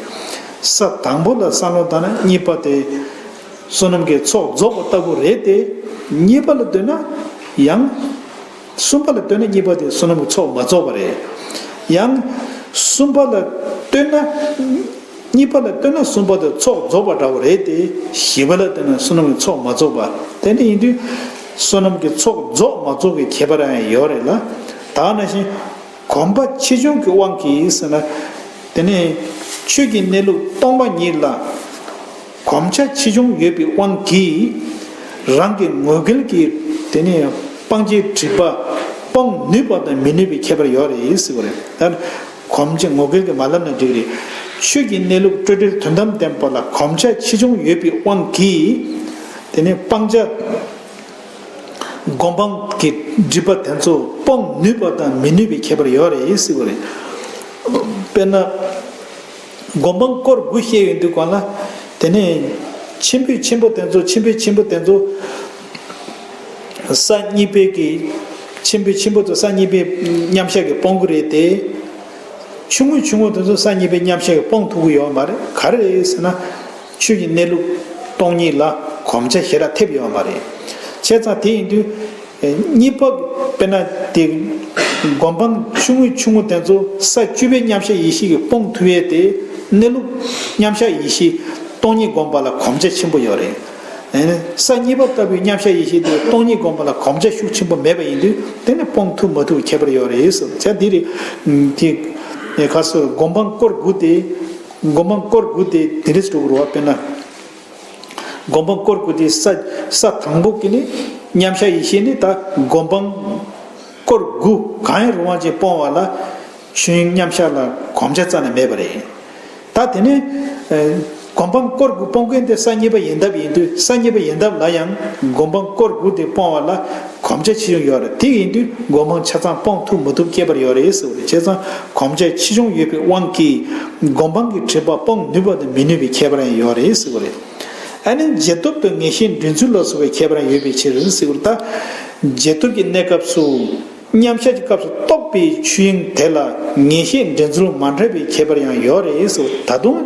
ས་དང་པོ་ལ་བསམ་བློ་བཏང་ན་གཉིས་པ་དེ། བསོད་ནམས་ཀྱི་ཚོགས་རྫོགས་པ་ལྟ་བུ་རེད་དེ། གཉིས་པ་ལ་ལྟོས་ན་ཡང་། གསུམ་པ་ལ་ལྟོས་ན་གཉིས་པ་དེ་བསོད་ནམས་ཀྱི་ཚོགས་མ་རྫོགས་པ་རེད། ཡང་། གསུམ་པ་ལ་ལྟོས་ན། གཉིས་པ་ལ་ལྟོས་ན་གསུམ་པ་དེ་ཚོགས་རྫོགས་པ་འདྲ་བོ་རེད་དེ། བཞི་པ་ལ་ལྟོས་ན་བསོད་ནམས་ཀྱི་ཚོགས་མ་རྫོགས་པ་དེ་འདྲ་ཡིན་དུས། བསོད་ནམས་ཀྱི་ཚོགས་རྫོགས་མ་རྫོགས་ཀྱི་ཁྱད་པར་ཡང་ཡོད་རེད་ལ། ད་ག་ནང་བཞིན་གོམས་པ་ཆེ་ཆུང་གི་དབང་གིས་ཟེར་ན། དེ་ནས་ཆོས་ཀྱི་གནས་ལུགས་སྟོང་པ་ཉིད་ལ་གོམས་ཆ་ཆེ་ཆུང་ཡོད་པའི་དབང་གིས། རང་གི་ངོ་སྐལ་གྱི་དེ་ནས་སྤང་བྱའི་སྒྲིབ་པ་སྤོང་ནུས་པ་དང་མི་ནུས་པའི་ཁྱད་པར་ཡོད་རེད་ཟེར་བ་རེད། ད་གོམས་ཆ་ངོ་སྐལ་གྱི་མ་ལབ་ན་འགྲིག་རེད། ཆོས་ཀྱི་གནས་ལུགས་སྤྲོས་བྲལ་དོན་དམ་བདེན་པ་ལ་གོམས་ཆ་ཆེ་ཆུང་ཡོད་པའི་དབང་གིས། དེ་ནས་སྤང་བྱ། སྒོམ་སྤང་གི་སྒྲིབ་པ་དེ་ཚོ་སྤོང་ནུས་པ་དང་མི་ནུས་པའི་ཁྱད་པར་ཡོད་རེད་ཟེར་བ་རེད། དཔེར་ན། སྒོམ་སྤང་སྐོར་དགུ་བཤད་ཡོང་དུས་སྒང་ལ། དེ་ནས་ཆེན་པོའི་ཆེན་པོ་དེ་ཚོ་ཆེན་པོའི་ཆེན་པོ་དེ་ཚོ། ས་གཉིས་པའི་གི། ཆེན་པོའི་ཆེན་པོ་ཚོ་ས་གཉིས་པའི་མཉམ་གཞག་གིས་སྤོང་གི་རེད་དེ། ཆུང་ངུ་ཆུང་ངུ་དེ་ཚོ་ས་གཉིས་པའི་མཉམ་གཞག་གིས་སྤོང་ཐུབ་ཀྱི་ཡོད་མ་རེད། ག་རེ་རེད་ཟེར་ན། ཆོས་ཀྱི་གནས་ལུགས་སྟོང་ཉིད་ལ་གོམས་ཆ་ཞེ་དྲག་ཐེབས་ཡོད་མ་རེད། བྱས་ཙང་དེ་ཡིན་དུས། གཉིས་པ། དཔེར་ན་དེ། སྒོམ་སྤང་ཆུང་ངུ་ཆུང་ངུ་དེ་ཚོ་ས་བཅུ་པའི་མཉམ་གཞག་ཡེ་ཤེས་ཀྱིས་སྤོང་ཐུབ་ཡས་དེ། གནས་ལུགས་མཉམ་གཞག་ཡེ་ཤེས་སྟོང་ཉིད་སྒོམ་པ་ལ་གོམས་ཆ་ཆེན་པོ་ཡོད་རེད། ཨ་ནི་ས་གཉིས་པ་ལྟ་བུའི་མཉམ་གཞག་ཡེ་ཤེས་དེ་སྟོང་ཉིད་སྒོམ་པ་ལ་གོམས་ཆ་ཤུགས་ཆེན་པོ་མེད་པ་ཡིན་དུས། དེ་ནི་སྤོང་ཐུབ་མ་ཐུབ་ཁྱད་པར་ཡོད་རེད་ཟེར་བྱས། འདི་རེད། དེ། ག་སོ་སྒོམ་སྤང་སྐོར་དགུ་དེ། སྒོམ་སྤང་སྐོར་དགུ་དེ་དེ་འདྲས་འགྲོ་གི་རེད་བ། དཔེར་ན། སྒོམ་སྤང་སྐོར་དགུ་དེ་ས། ས་དང་པོ་གི་ནི་མཉམ་གཞག་ཡེ་ཤེས་ནི། ད་སྒོམ་སྤང་སྐོར་དགུ་གང་ཡང་རུང་བ་ཅིག་སྤོང་བ་ལ་ཆོས་དབྱིངས་མཉམ་གཞག་ལ་གོམས་ཆ་རྩ་ནས་མེད་པ་རེད། ད་དེ་ནས། ཨ། སྒོམ་སྤང་སྐོར་དགུ་སྤོང་མཁན་དེ་ས་གཉིས་པ་ཡན་འདབ་ཡིན་དུས། ས་གཉིས་པ་ཡན་འདབ་ལ་ཡང་སྒོམ་སྤང་སྐོར་དགུ་དེ་སྤོང་བ་ལ་གོམས་ཆ་ཆེ་ཆུང་ཡོད་རེད། དེ་ཡིན་དུས་སྒོམ་སྤང་ཆ་ཚང་སྤོང་ཐུབ་མི་ཐུབ་ཁྱད་པར་ཡོད་རེད་ཟེར་བ་རེད། བྱས་ཙང་གོམས་ཆ་ཆེ་ཆུང་ཡོད་པའི་དབང་གིས་སྒོམ་སྤང་གི་སྒྲིབ་པ་སྤོང་ནུས་པ་དང་མི་ནུས་པའི་ཁྱད་པར་ཡང་ཡོད་རེད་ཟེར་བ་རེད། ཨ་ནི་རྗེས་ཐོབ་ཏུ་ངེས་ཤེས་འདྲེན་ཚུལ་ལ་སོགས་པའི་ཁྱད་པར་ཡང་ཡོད་པའི་ཕྱིར་ཟེར་བ་རེད། ད་རྗེས་ཐོབ་ཀྱི་གནས་སྐབས་སུ། མཉམ་གཞག་གི་སྐབས་སུ་རྟོགས་པའི་ཆོས་དབྱིངས་དེ་ལ་ངེས་ཤེས་འདྲེན་ཚུལ་མ་འདྲ་བའི་ཁྱད་པར་ཡང་ཡོད་རེད་ཟེར། ད་དུང་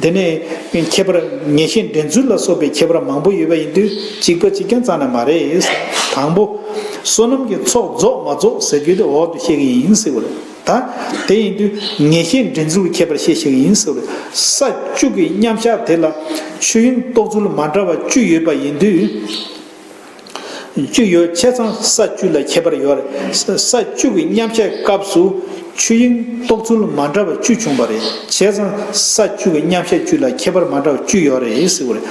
དེ་ནས་ཁྱད་པར། ངེས་ཤེས་འདྲེན་ཚུལ་ལ་སོགས་པའི་ཁྱད་པར་མང་པོ་ཡོད་པ་ཡིན་དུས། གཅིག་པ་གཅིག་རྐྱང་རྩ་ནས་མ་རེད་ཟེར། དང་པོ། བསོད་ནམས་ཀྱི་ཚོགས་རྫོགས་མ་རྫོགས་ཟེར་རྒྱུ་དེ་འོག་ཏུ་བཤད་ཀྱི་ཡིན་ཟེར་བ་རེད། ད་དེ་ཡིན་དུས་ངེས་ཤེས་འདྲེན་ཚུལ་གྱི་ཁྱད་པར་བཤད་བཤད་ཀྱི་ཡིན་ཟེར་བ་རེད། ས་བཅུ་གི་མཉམ་གཞག་དེ་ལ་ཆོས་དབྱིངས་རྟོགས་ཚུལ་མ་འདྲ་བ་བཅུ་ཡོད་པ་ཡིན་དུས། བཅུ་ཡོད། བྱས་ཙང་ས་བཅུ་ལ་ཁྱད་པར་ཡོད་རེད། ས། ས་བཅུ་གི་མཉམ་གཞག་སྐབས་སུ་ཆོས་དབྱིངས་རྟོགས་ཚུལ་མ་འདྲ་བ་བཅུ་བྱུང་བ་རེད། བྱས་ཙང་ས་བཅུ་གི་མཉམ་གཞག་བཅུ་ལ་ཁྱད་པར་མ་འདྲ་བ་བཅུ་ཡོད་རེད་ཟེར་བ་རེད།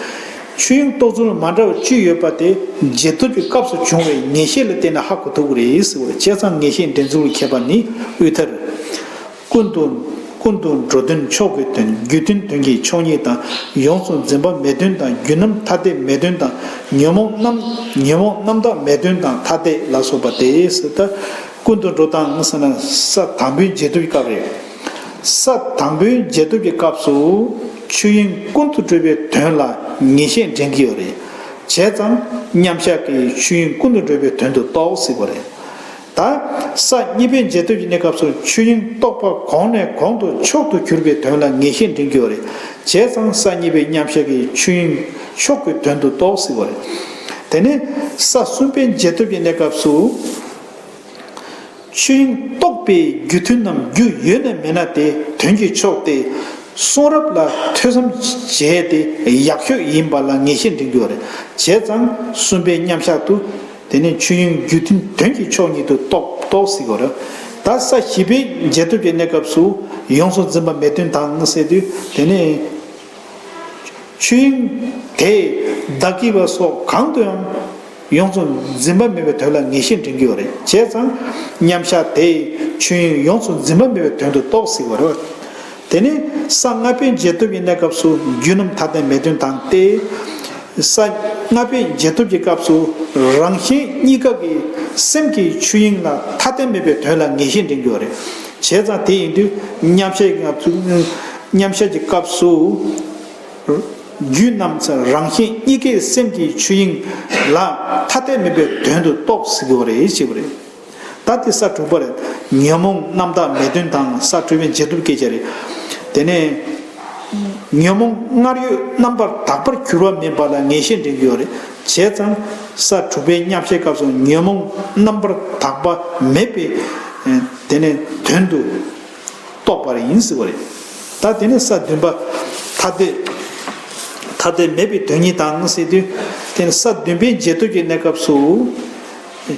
ཆོས་དབྱིངས་རྟོགས་ཚུལ་མ་འདྲ་བ་བཅུ་ཡོད་པ་དེ་རྗེས་ཐོབ་ཀྱི་སྐབས་སུ་བྱུང་བའི་ངེས་ཤེས་ལ་བརྟེན་ནས་ཧ་གོ་ཐུབ་ཀྱི་རེད་ཟེར་བ་རེད། བྱས་ཙང་ངེས་ཤེས་འདྲེན་ཚུལ་གྱི་ཁྱད་པར་ནི། དབུས་མཐར། ཀུན་ཏུ། ཀུན་ཏུ་འགྲོ་དོན་མཆོག་གི་དོན། རྒྱུ་མཐུན་དོན་གྱི་མཆོག་ཉིད་དང་། ཡོངས་སུ་འཛིན་པ་མེད་དོན་དང་། རྒྱུ་རྣམ་ཐ་དད་མེད་དོན་དང་། ཉོན་མོངས་རྣམ། ཉོན་མོངས་རྣམ་དག་མེད་དོན་དང་ཐ་དད་ལ་སོགས་པ་སྟེ། ད་ཀུན་ཏུ་འགྲོ་དང་ཟེར་ན་ས་དང་པོའི་རྗེས་ཐོབ་ཀྱི་སྐབས་རེད། ས་དང་པོའི་རྗེས་ཐོབ་ཀྱི་སྐབས་སུ་ཆོས་དབྱིངས་ཀུན་ཏུ་གྲོལ་བའི་དོན་ལ་ངེས་ཤེས་འདྲེན་གྱི་ཡོད་རེད། བྱས་ཙང་མཉམ་གཞག་གིས་ཆོས་དབྱིངས་ཀུན་ཏུ་གྲོལ་བའི་དོན་དུ་རྟོགས་ཟེར་བ་རེད། ད་ས་གཉིས་པའི་རྗེས་ཐོབ་ཀྱི་གནས་སྐབས་སུ་ཆོས་དབྱིངས་རྟོགས་པ་གོང་ནས་གོང་དུ་མཆོག་ཏུ་གྱུར་པའི་དོན་ལ་ངེས་ཤེས་འདྲེན་གྱི་ཡོད་རེད། བྱས་ཙང་ས་གཉིས་པའི་མཉམ་གཞག་གིས་ཆོས་དབྱིངས་མཆོག་གི་དོན་དུ་རྟོགས་ཟེར་བ་རེད། དེ་ནས་ས་གསུམ་པའི་རྗེས་ཐོབ་ཀྱི་གནས་སྐབས་སུ། ཆོས་དབྱིངས་རྟོགས་པའི་རྒྱུ་མཐུན་ནམ་རྒྱུ་ཡོད་ན་མེད་ན་དེ་དོན་གྱི་མཆོག་སྟེ། གསུང་རབ་ལ་ཐོས་བསམ་བྱས་ཏེ་ཡག་ཤོས་ཡིན་པ་ལ་ངེས་ཤེས་འདྲེན་གྱི་ཡོད་རེད། བྱས་ཙང་གསུམ་པའི་མཉམ་གཞག་ཏུ། དེ་ནས་ཆོས་དབྱིངས་རྒྱུ་མཐུན་དོན་གྱི་མཆོག་ཉིད་དུ་རྟོགས། རྟོགས་ཟེར་གྱི་ཡོད་རེད། ད་ས་བཞི་པའི་རྗེས་ཐོབ་ཀྱི་གནས་སྐབས་སུ་ཡོངས་སུ་འཛིན་པ་མེད་དོན་དང་ཟེར་དུས། དེ་ནས་ཆོས་དབྱིངས་དེས་བདག་གིས་པ་སོགས་གང་དུ་ཡང་ཡོངས་སུ་འཛིན་པ་མེད་པའི་དོན་ལ་ངེས་ཤེས་འདྲེན་གྱི་ཡོད་རེད། བྱས་ཙང་མཉམ་གཞག་དེས་ཆོས་དབྱིངས་ཡོངས་སུ་འཛིན་པ་མེད་པའི་དོན་དུ་རྟོགས་ཟེར་གྱི་ཡོད་རེད། དེ་ནས་ས་ལྔ་པའི་རྗེས་ཐོབ་ཀྱི་གནས་སྐབས་སུ་རྒྱུ་རྣམ་ཐ་དད་མེད་དོན་དང་སྟེ། ས་ལྔ་པའི་རྗེས་ཐོབ་ཀྱི་སྐབས་སུ་རང་གཞན་གཉིས་ཀ་གི་སེམས་ཀྱི་ཆོས་དབྱིངས་ལ་ཐ་དད་མེད་པའི་དོན་ལ་ངེས་ཤེས་འདྲེན་གྱི་ཡོད་རེད། བྱས་ཙང་དེ་ཡིན་དུས་མཉམ་གཞག་གི། མཉམ་གཞག་གི་སྐབས་སུ་རྒྱུ་རྣམ་རང་གཞན་གཉིས་ཀའི་སེམས་ཀྱི་ཆོས་དབྱིངས་ལ་ཐ་དད་མེད་པའི་དོན་དུ་རྟོགས་ཟེར་གྱི་ཡོད་རེད་ཅེས་པ་རེད། ད་དེ་ས་དྲུག་པ་རེད། ཉོན་མོངས་རྣམ་དག་མེད་དོན་དང་། ས་དྲུག་པའི་རྗེས་ཐོབ་སྐད་ཆ་རེད། དེ་ནས་ཉོན་མོངས་སྔར་ཡོད་རྣམ་པར་དག་པར་གྱུར་པ་མིན་པ་ལ་ངེས་ཤེས་འདྲེན་གྱི་ཡོད་རེད། བྱས་ཙང་ས་དྲུག་པའི་མཉམ་གཞག་སྐབས་སུ་ཉོན་མོངས་རྣམ་པར་དག་པ་མེད་པའི། དེ་ནས་དོན་དུ། རྟོགས་པ་ཡིན་ཟེར་བ་རེད། ད་དེ་ནས་ས་བདུན་པ་ཐ་དད། ཐ་དད་མེད་པའི་དོན་ཉིད་དང་ཟེར་དུས། དེ་ནི་ས་བདུན་པའི་འབྱེད་སྟོབས་ཀྱི་གནས་སྐབས་སུ།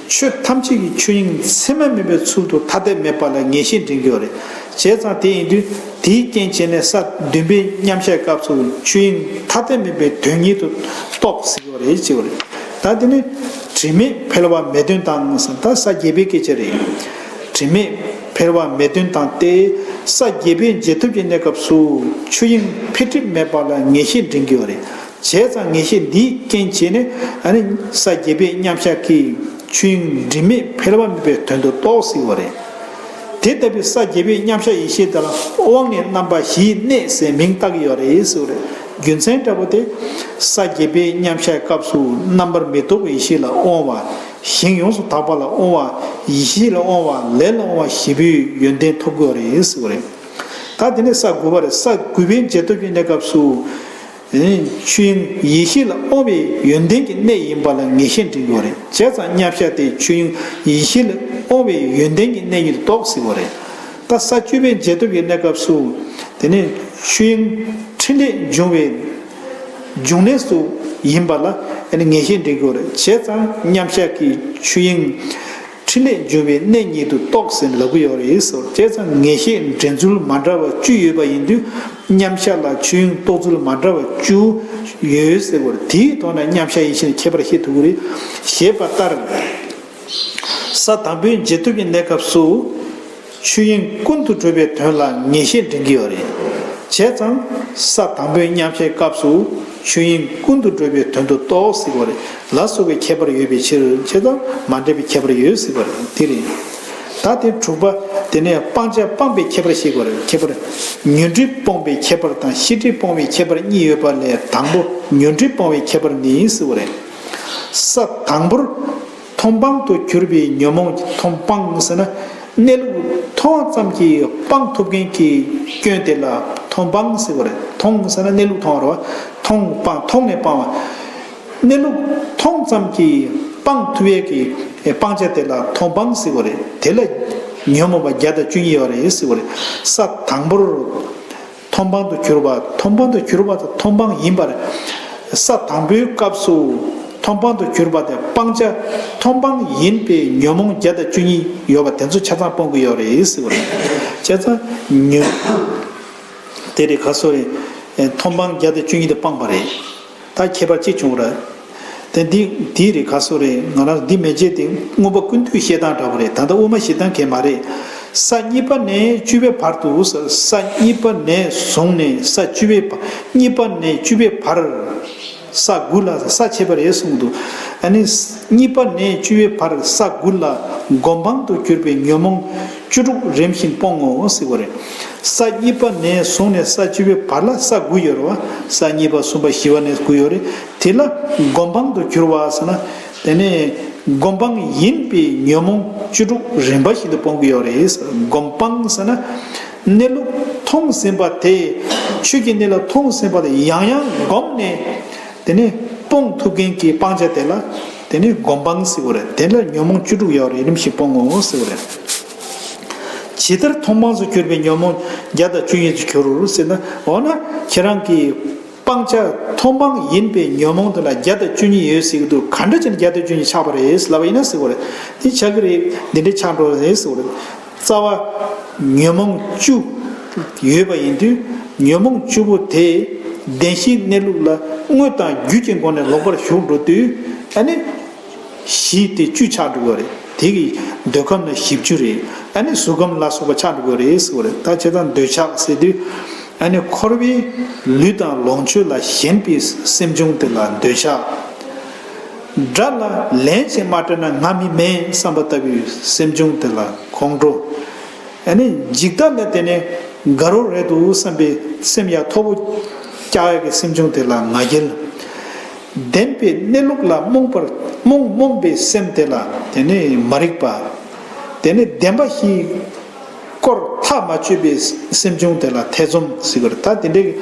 ཆོས་ཐམས་ཅད་ཀྱི་ཆོས་དབྱིངས་མཚན་མ་མེད་པའི་ཚུལ་དུ་ཐ་དད་མེད་པ་ལ་ངེས་ཤེས་འདྲེན་གྱི་ཡོད་རེད། བྱས་ཙང་དེ་ཡིན་དུས་དེའི་རྐྱེན་བྱས་ནས་ས་བདུན་པའི་མཉམ་གཞག་སྐབས་སུ་ཆོས་དབྱིངས་ཐ་དད་མེད་པའི་དོན་ཉིད་དུ་རྟོགས་ཟེར་གྱི་ཡོད་རེད་ཅེས་པ་རེད། ད་དེ་ནི་དྲི་མེད་འཕེལ་བ་མེད་དོན་དང་ཟེར། ད་ས་བརྒྱད་པའི་སྐད་ཆ་རེད། དྲི་མེད་འཕེལ་བ་མེད་དོན་དང་སྟེ། ས་བརྒྱད་པའི་འབྱེད་སྟོབས་ཀྱི་གནས་སྐབས་སུ་ཆོས་དབྱིངས་འཕེལ་འགྲིབ་མེད་པ་ལ་ངེས་ཤེས་འདྲེན་གྱི་ཡོད་རེད། བྱས་ཙང་ངེས་ཤེས་འདིའི་རྐྱེན་བྱས་ནས་ཨ་ནི་ས་བརྒྱད་པའི་མཉམ་གཞག་གིས་ཆོས་དབྱིངས་དྲི་མེད་འཕེལ་བ་མེད་པའི་དོན་དུ་རྟོགས་ཟེར་བ་རེད། དེ་ལྟ་བུའི་ས་བརྒྱད་པའི་མཉམ་གཞག་ཡེ་ཤེས་དེ་ལ་དབང་ནི་རྣམ་པ་བཞིའི་གནས་ཟེར་མིང་བཏགས་ཀྱི་ཡོད་རེད་ཟེར་བ་རེད། རྒྱུ་མཚན་འདྲ་པོ་དེ། ས་བརྒྱད་པའི་མཉམ་གཞག་སྐབས་སུ་རྣམ་པར་མི་རྟོག་པའི་ཡེ་ཤེས་ལ་དབང་བ། ཞིང་ཡོངས་སུ་དག་པ་ལ་དབང་བ། ཡེ་ཤེས་ལ་དབང་བ། ལས་ལ་དབང་བ་བཞི་པོའི་ཡོན་ཏན་ཐོབ་དགོས་རེད་ཟེར་བ་རེད། ད་དེ་ནས་ས་དགུ་པ་རེད། ས་དགུ་པའི་འབྱེད་སྟོབས་ཀྱི་གནས་སྐབས་སུ། ཆོས་དབྱིངས་ཡེ་ཤེས་ལ་དབང་བའི་ཡོན་ཏན་གྱི་གནས་ཡིན་པ་ལ་ངེས་ཤེས་འདྲེན་དགོས་རེད། བྱས་ཙང་མཉམ་གཞག་དེ་ཆོས་དབྱིངས་ཡེ་ཤེས་ལ་དབང་བའི་ཡོན་ཏན་གྱི་གནས་ཉིད་དུ་རྟོགས་ཟེར་བ་རེད། ད་ས་བཅུ་པའི་འབྱེད་སྟོབས་ཀྱི་གནས་སྐབས་སུ། དེ་ནས་ཆོས་དབྱིངས་ཕྲིན་ལས་འབྱུང་བའི་འབྱུང་གནས་སུ་ཡིན་པ་ལ་ངེས་ཤེས་འདྲེན་དགོས་རེད། བྱས་ཙང་མཉམ་གཞག་གི་ཆོས་དབྱིངས་ཕྲིན་ལས་འབྱུང་བའི་གནས་ཉིད་དུ་རྟོགས་ཟེར་ལབ་ཀྱི་ཡོད་རེད་ཟེར། བྱས་ཙང་ངེས་ཤེས་འདྲེན་ཚུལ་མ་འདྲ་བ་བཅུ་ཡོད་པ་ཡིན་དུས། མཉམ་གཞག་ལ་ཆོས་དབྱིངས་རྟོགས་ཚུལ་མ་འདྲ་བ་བཅུ་ཡོད་ཟེར་བ་རེད། དེའི་ཐོག་ནས་མཉམ་གཞག་ཡེ་ཤེས་ནི་ཁྱད་པར་ཤེས་ཐུབ་ཀྱི་རེད། ཞེས་པ་ལྟར། ས་དང་པོའི་འབྱེད་སྟོབས་ཀྱི་གནས་སྐབས་སུ། ཆོས་དབྱིངས་ཀུན་ཏུ་གྲུབ་པའི་དོན་ལ་ངེས་ཤེས་འདྲེན་གྱི་ཡོད་རེད། བྱས་ཙང་ས་དང་པོའི་མཉམ་གཞག་སྐབས་སུ་ཆོས་དབྱིངས་ཀུན་ཏུ་གྲུབ་པའི་དོན་དུ་རྟོགས་ཟེར་བ་རེད། ལ་སོགས་པའི་ཁྱད་པར་ཡོད་པའི་ཕྱིར། བྱས་ཙང་མ་འདྲེས་པའི་ཁྱད་པར་ཡོད་ཟེར་བ་རེད། དེ་རེད། ད་དེ་དྲུག་པ། དེ་ནས་སྤང་བྱ་སྤངས་པའི་ཁྱད་པར་བཤད་དགོས་རེད། ཁྱད་པར། ཉོན་སྒྲིབ་སྤོང་བའི་ཁྱད་པར་དང་ཤེས་སྒྲིབ་སྤོང་བའི་ཁྱད་པར་གཉིས་ཡོད་པ་ལས། དང་པོ་ཉོན་སྒྲིབ་སྤོང་བའི་ཁྱད་པར་ནི་ཟེར་བ་རེད། ས་དང་པོར། མཐོང་སྤང་དུ་གྱུར་པའི་ཉོན་མོངས། མཐོང་སྤང་ཟེར་ན། གནས་ལུགས་མཐོང་བ་ཙམ་གྱིས་སྤང་ཐུབ་མཁན་གྱི་སྐྱོན་དེ་ལ་མཐོང་སྤང་ཟེར་བ་རེད། མཐོང་ཟེར་ན་གནས་ལུགས་མཐོང་བ་རེད་བ། མཐོང་སྤང་། མཐོང་ནས་སྤང་བ། གནས་ལུགས་མཐོང་ཙམ་གྱིས་སྤང་ཐུབ་ཡས་ཀྱི་སྤང་བྱ་དེ་ལ་མཐོང་སྤང་ཟེར་བ་རེད། དེ་ལ་ཉོན་མོངས་པ་བརྒྱ་དང་བཅུ་གཉིས་ཡོད་རེད་ཟེར་བ་རེད། ས་དང་པོར། མཐོང་སྤང་དུ་གྱུར་པ། མཐོང་སྤང་དུ་གྱུར་པ་དང་མཐོང་སྤང་ཡིན་པར། ས་དང་པོའི་སྐབས་སུ་མཐོང་སྤང་དུ་གྱུར་པ་དེ་སྤང་བྱ་མཐོང་སྤང་ཡིན་པའི་ཉོན་མོངས་བརྒྱ་དང་བཅུ་གཉིས་ཡོད་པ་དེ་ཚོ་ཆ་ཚང་སྤོང་གི་ཡོད་རེད་ཟེར་བ་རེད། བྱས་ཙང་ཉོན། དེ་རེད་ག་སོ་རེད། མཐོང་སྤང་བརྒྱ་དང་བཅུ་གཉིས་དེ་སྤངས་པ་རེད། ད་ཁྱད་པར་གཅིག་བྱུང་ར། དེ་འདི་འདི་རེད་ག་སོ་རེད། ང་རང་འདི་མེ་ལྕེ་དེ་མངོན་པ་ཀུན་བཏུས་བཤད་སྟངས་འདྲ་པོ་རེད། ད་ལྟ་དབུ་མ་བཞི་སྟངས་གས་མ་རེད། ས་གཉིས་པ་ནས་བཅུ་པའི་བར་དུ། ས་ས་གཉིས་པ་ནས་བཟུང་ནས་ས་བཅུ་པའི་བར། གཉིས་པ་ནས་བཅུ་པའི་བར། ས་དགུ་ལ་ས་ཕྱེད་པ་རེད་གསུངས་འདུག་ཨ་ནི་གཉིས་པ་ནས་བཅུ་པའི་བར་ས་དགུ་ལ་སྒོམ་སྤང་དུ་གྱུར་པའི་ཉོན་མོངས་བཅུ་དྲུག་རིམ་བཞིན་སྤོང་ངོ་ཟེར་བ་རེད། ས་གཉིས་པ་ནས་བཟུང་ནས་ས་བཅུ་པའི་བར་ལ་ས་དགུ་ཡོད་རེད་བ། ས་གཉིས་པ་གསུམ་པ་བཞི་པ་ནས་དགུ་ཡོད་རེད། དེ་ལ་སྒོམ་སྤང་དུ་གྱུར་པ་ཟེར་ན། དེ་ནས་སྒོམ་སྤང་ཡིན་པའི་ཉོན་མོངས་བཅུ་དྲུག་རིམ་པ་བཞིན་དུ་སྤོང་གི་ཡོད་རེད། སྒོམ་སྤང་ཟེར་ན། གནས་ལུགས་མཐོང་ཟིན་པ་དེ། ཆོས་ཀྱི་གནས་ལུགས་མཐོང་ཟིན་པ་དེ་ཡང་ཡང་བསྒོམས་ནས། དེ་ནས་སྤོང་ཐུབ་མཁན་གྱི་སྤང་བྱ་དེ་ལ། དེ་ནས་སྒོམ་སྤང་ཟེར་བ་རེད། དེ་ལ་ཉོན་མོངས་བཅུ་དྲུག་ཡོད་རེད། རིམ་བཞིན་སྤོང་ངོ་ཟེར་བ་རེད། ཇི་ལྟར་མཐོང་སྤང་དུ་གྱུར་པའི་ཉོན་མོངས་བརྒྱ་དང་བཅུ་གཉིས་སུ་གྱུར་ཟེར་ན། འོ་ན་ཁྱེད་རང་གིས་སྤང་བྱ་མཐོང་སྤང་ཡིན་པའི་ཉོན་མོངས་དེ་ལ་བརྒྱ་དང་བཅུ་གཉིས་ཡོད་ཟེར་གྱི་འདུག་ག་འདྲ་བྱས་ནས་བརྒྱ་དང་བཅུ་གཉིས་ཆགས་པ་རེད་ལབ་པ་ཡིན་ན་ཟེར་བ་རེད། དེ་ཆགས་ཀྱི་རེད། འདི་འདྲ་ཆགས་འགྲོ་རེད་ཟེར་བ་རེད། རྩ་བ། ཉོན་མོངས་བཅུ་ཡོད་པ་ཡིན་དུས། ཉོན་མོངས་བཅུ་པོ་དེ་བདེན་བཞིའི་གནས་ལུགས་ལ་དངོས་དང་བརྒྱུད་ཀྱི་སྒོ་ནས་ལོག་པར་ཞུགས་འགྲོ་དུས། ཨ་ནི་བཞི་དེ་བཅུ་ཆགས་འགྲོ་གི་རེད། དེ་གི་འདོད་ཁམས་ལ་བཞི་བཅུ་རེད། ཨ་ནི་གཟུགས་ཁམས་ལ་སོགས་པ་ཆགས་འགྲོ་གི་རེད་ཟེར་བ་རེད། ད་བྱས་ཙང་འདོད་ཆགས་ཟེར་དུས། ཨ་ནི་འཁོར་བའི་ལུས་དང་ལོངས་སྤྱོད་ལ་ཞེན་པའི་སེམས་བྱུང་དེ་ལ་འདོད་ཆགས། དགྲ་ལ་ལན་ཅིག་མ་སྤྲད་ན་ང་མི་མེད་བསམ་པ་ལྟ་བུའི་སེམས་བྱུང་དེ་ལ་ཁོང་ཁྲོ། ཨ་ནི་འཇིག་ལྟ་ལ་དེ་ནི་དགའ་རབ་རེད་འདུག་བསམ་པའི་སེམས་ཡ་མཐོ་པོ་བཀྱག་ཡ་གི་སེམས་བྱུང་དེ་ལ་ང་རྒྱལ། བདེན་པའི་གནས་ལུགས་ལ་རྨོངས་པར་རྨོངས་རྨོངས་པའི་སེམས་དེ་ལ་དེ་ནི་མ་རིག་པ། དེ་ནི་བདེན་པ་བཞིའི་སྐོར་ཐག་མ་ཆོད་པའི་སེམས་བྱུང་དེ་ལ་ཐེ་ཚོམ་ཟེར་གི་རེད། ད་དེ་འདྲའི་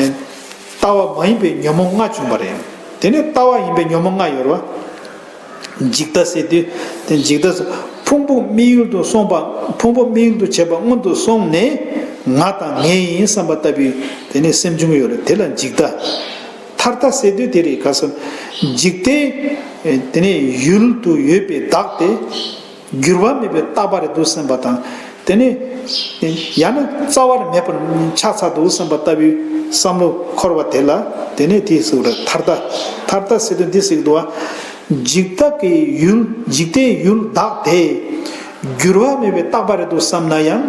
ལྟ་བ་མ་ཡིན་པའི་ཉོན་མོངས་ལྔ་བྱུང་བ་རེད། དེ་ནི་ལྟ་བ་ཡིན་པའི་ཉོན་མོངས་ལྔ་ཡོད་རེད་བ། འཇིག་ལྟ་ཟེར་དུས་དེ་འཇིག་ལྟ་ཟེར། ཕུང་པོ་དམིགས་ཡུལ་དུ་སོང་བ། ཕུང་པོ་དམིགས་ཡུལ་དུ་བྱས་པ་སྔོན་དུ་སོང་ནས་ང་དང་ངའི་ཡིན་བསམ་པ་ལྟ་བུའི་དེ་ནས་སེམས་བྱུང་ཡོད་རེད། དེ་ལ་འཇིག་ལྟ། ཐར་ལྟ་ཟེར་དུས་དེ་རེད། ག་ས་འཇིག་ལྟའི་དེ་ནས་ཡུལ་དུ་ཡོད་པའི་བདག་དེ་འགྱུར་བ་མེད་པའི་རྟག་པ་རེད་འདུག་བསམ་པ་དང་། དེ་ནས་ཡང་ན་རྩ་བ་མེད་པར་ཆགས་ཚར་འདུག་བསམ་པ་ལྟ་བུའི་བསམ་བློ་འཁོར་བ་དེ་ལ་དེ་ནས་དེ་ཟེར་བ་རེད། ཐར་ལྟ། ཐར་ལྟ་ཟེར་དུས་འདི་ཟེར་གྱི་འདུག་བ། འཇིག་ལྟ་གི་ཡུལ། འཇིག་ལྟའི་ཡུལ་བདག་དེ་འགྱུར་བ་མེད་པའི་རྟག་པ་རེད་འདུག་བསམ་ན་ཡང་།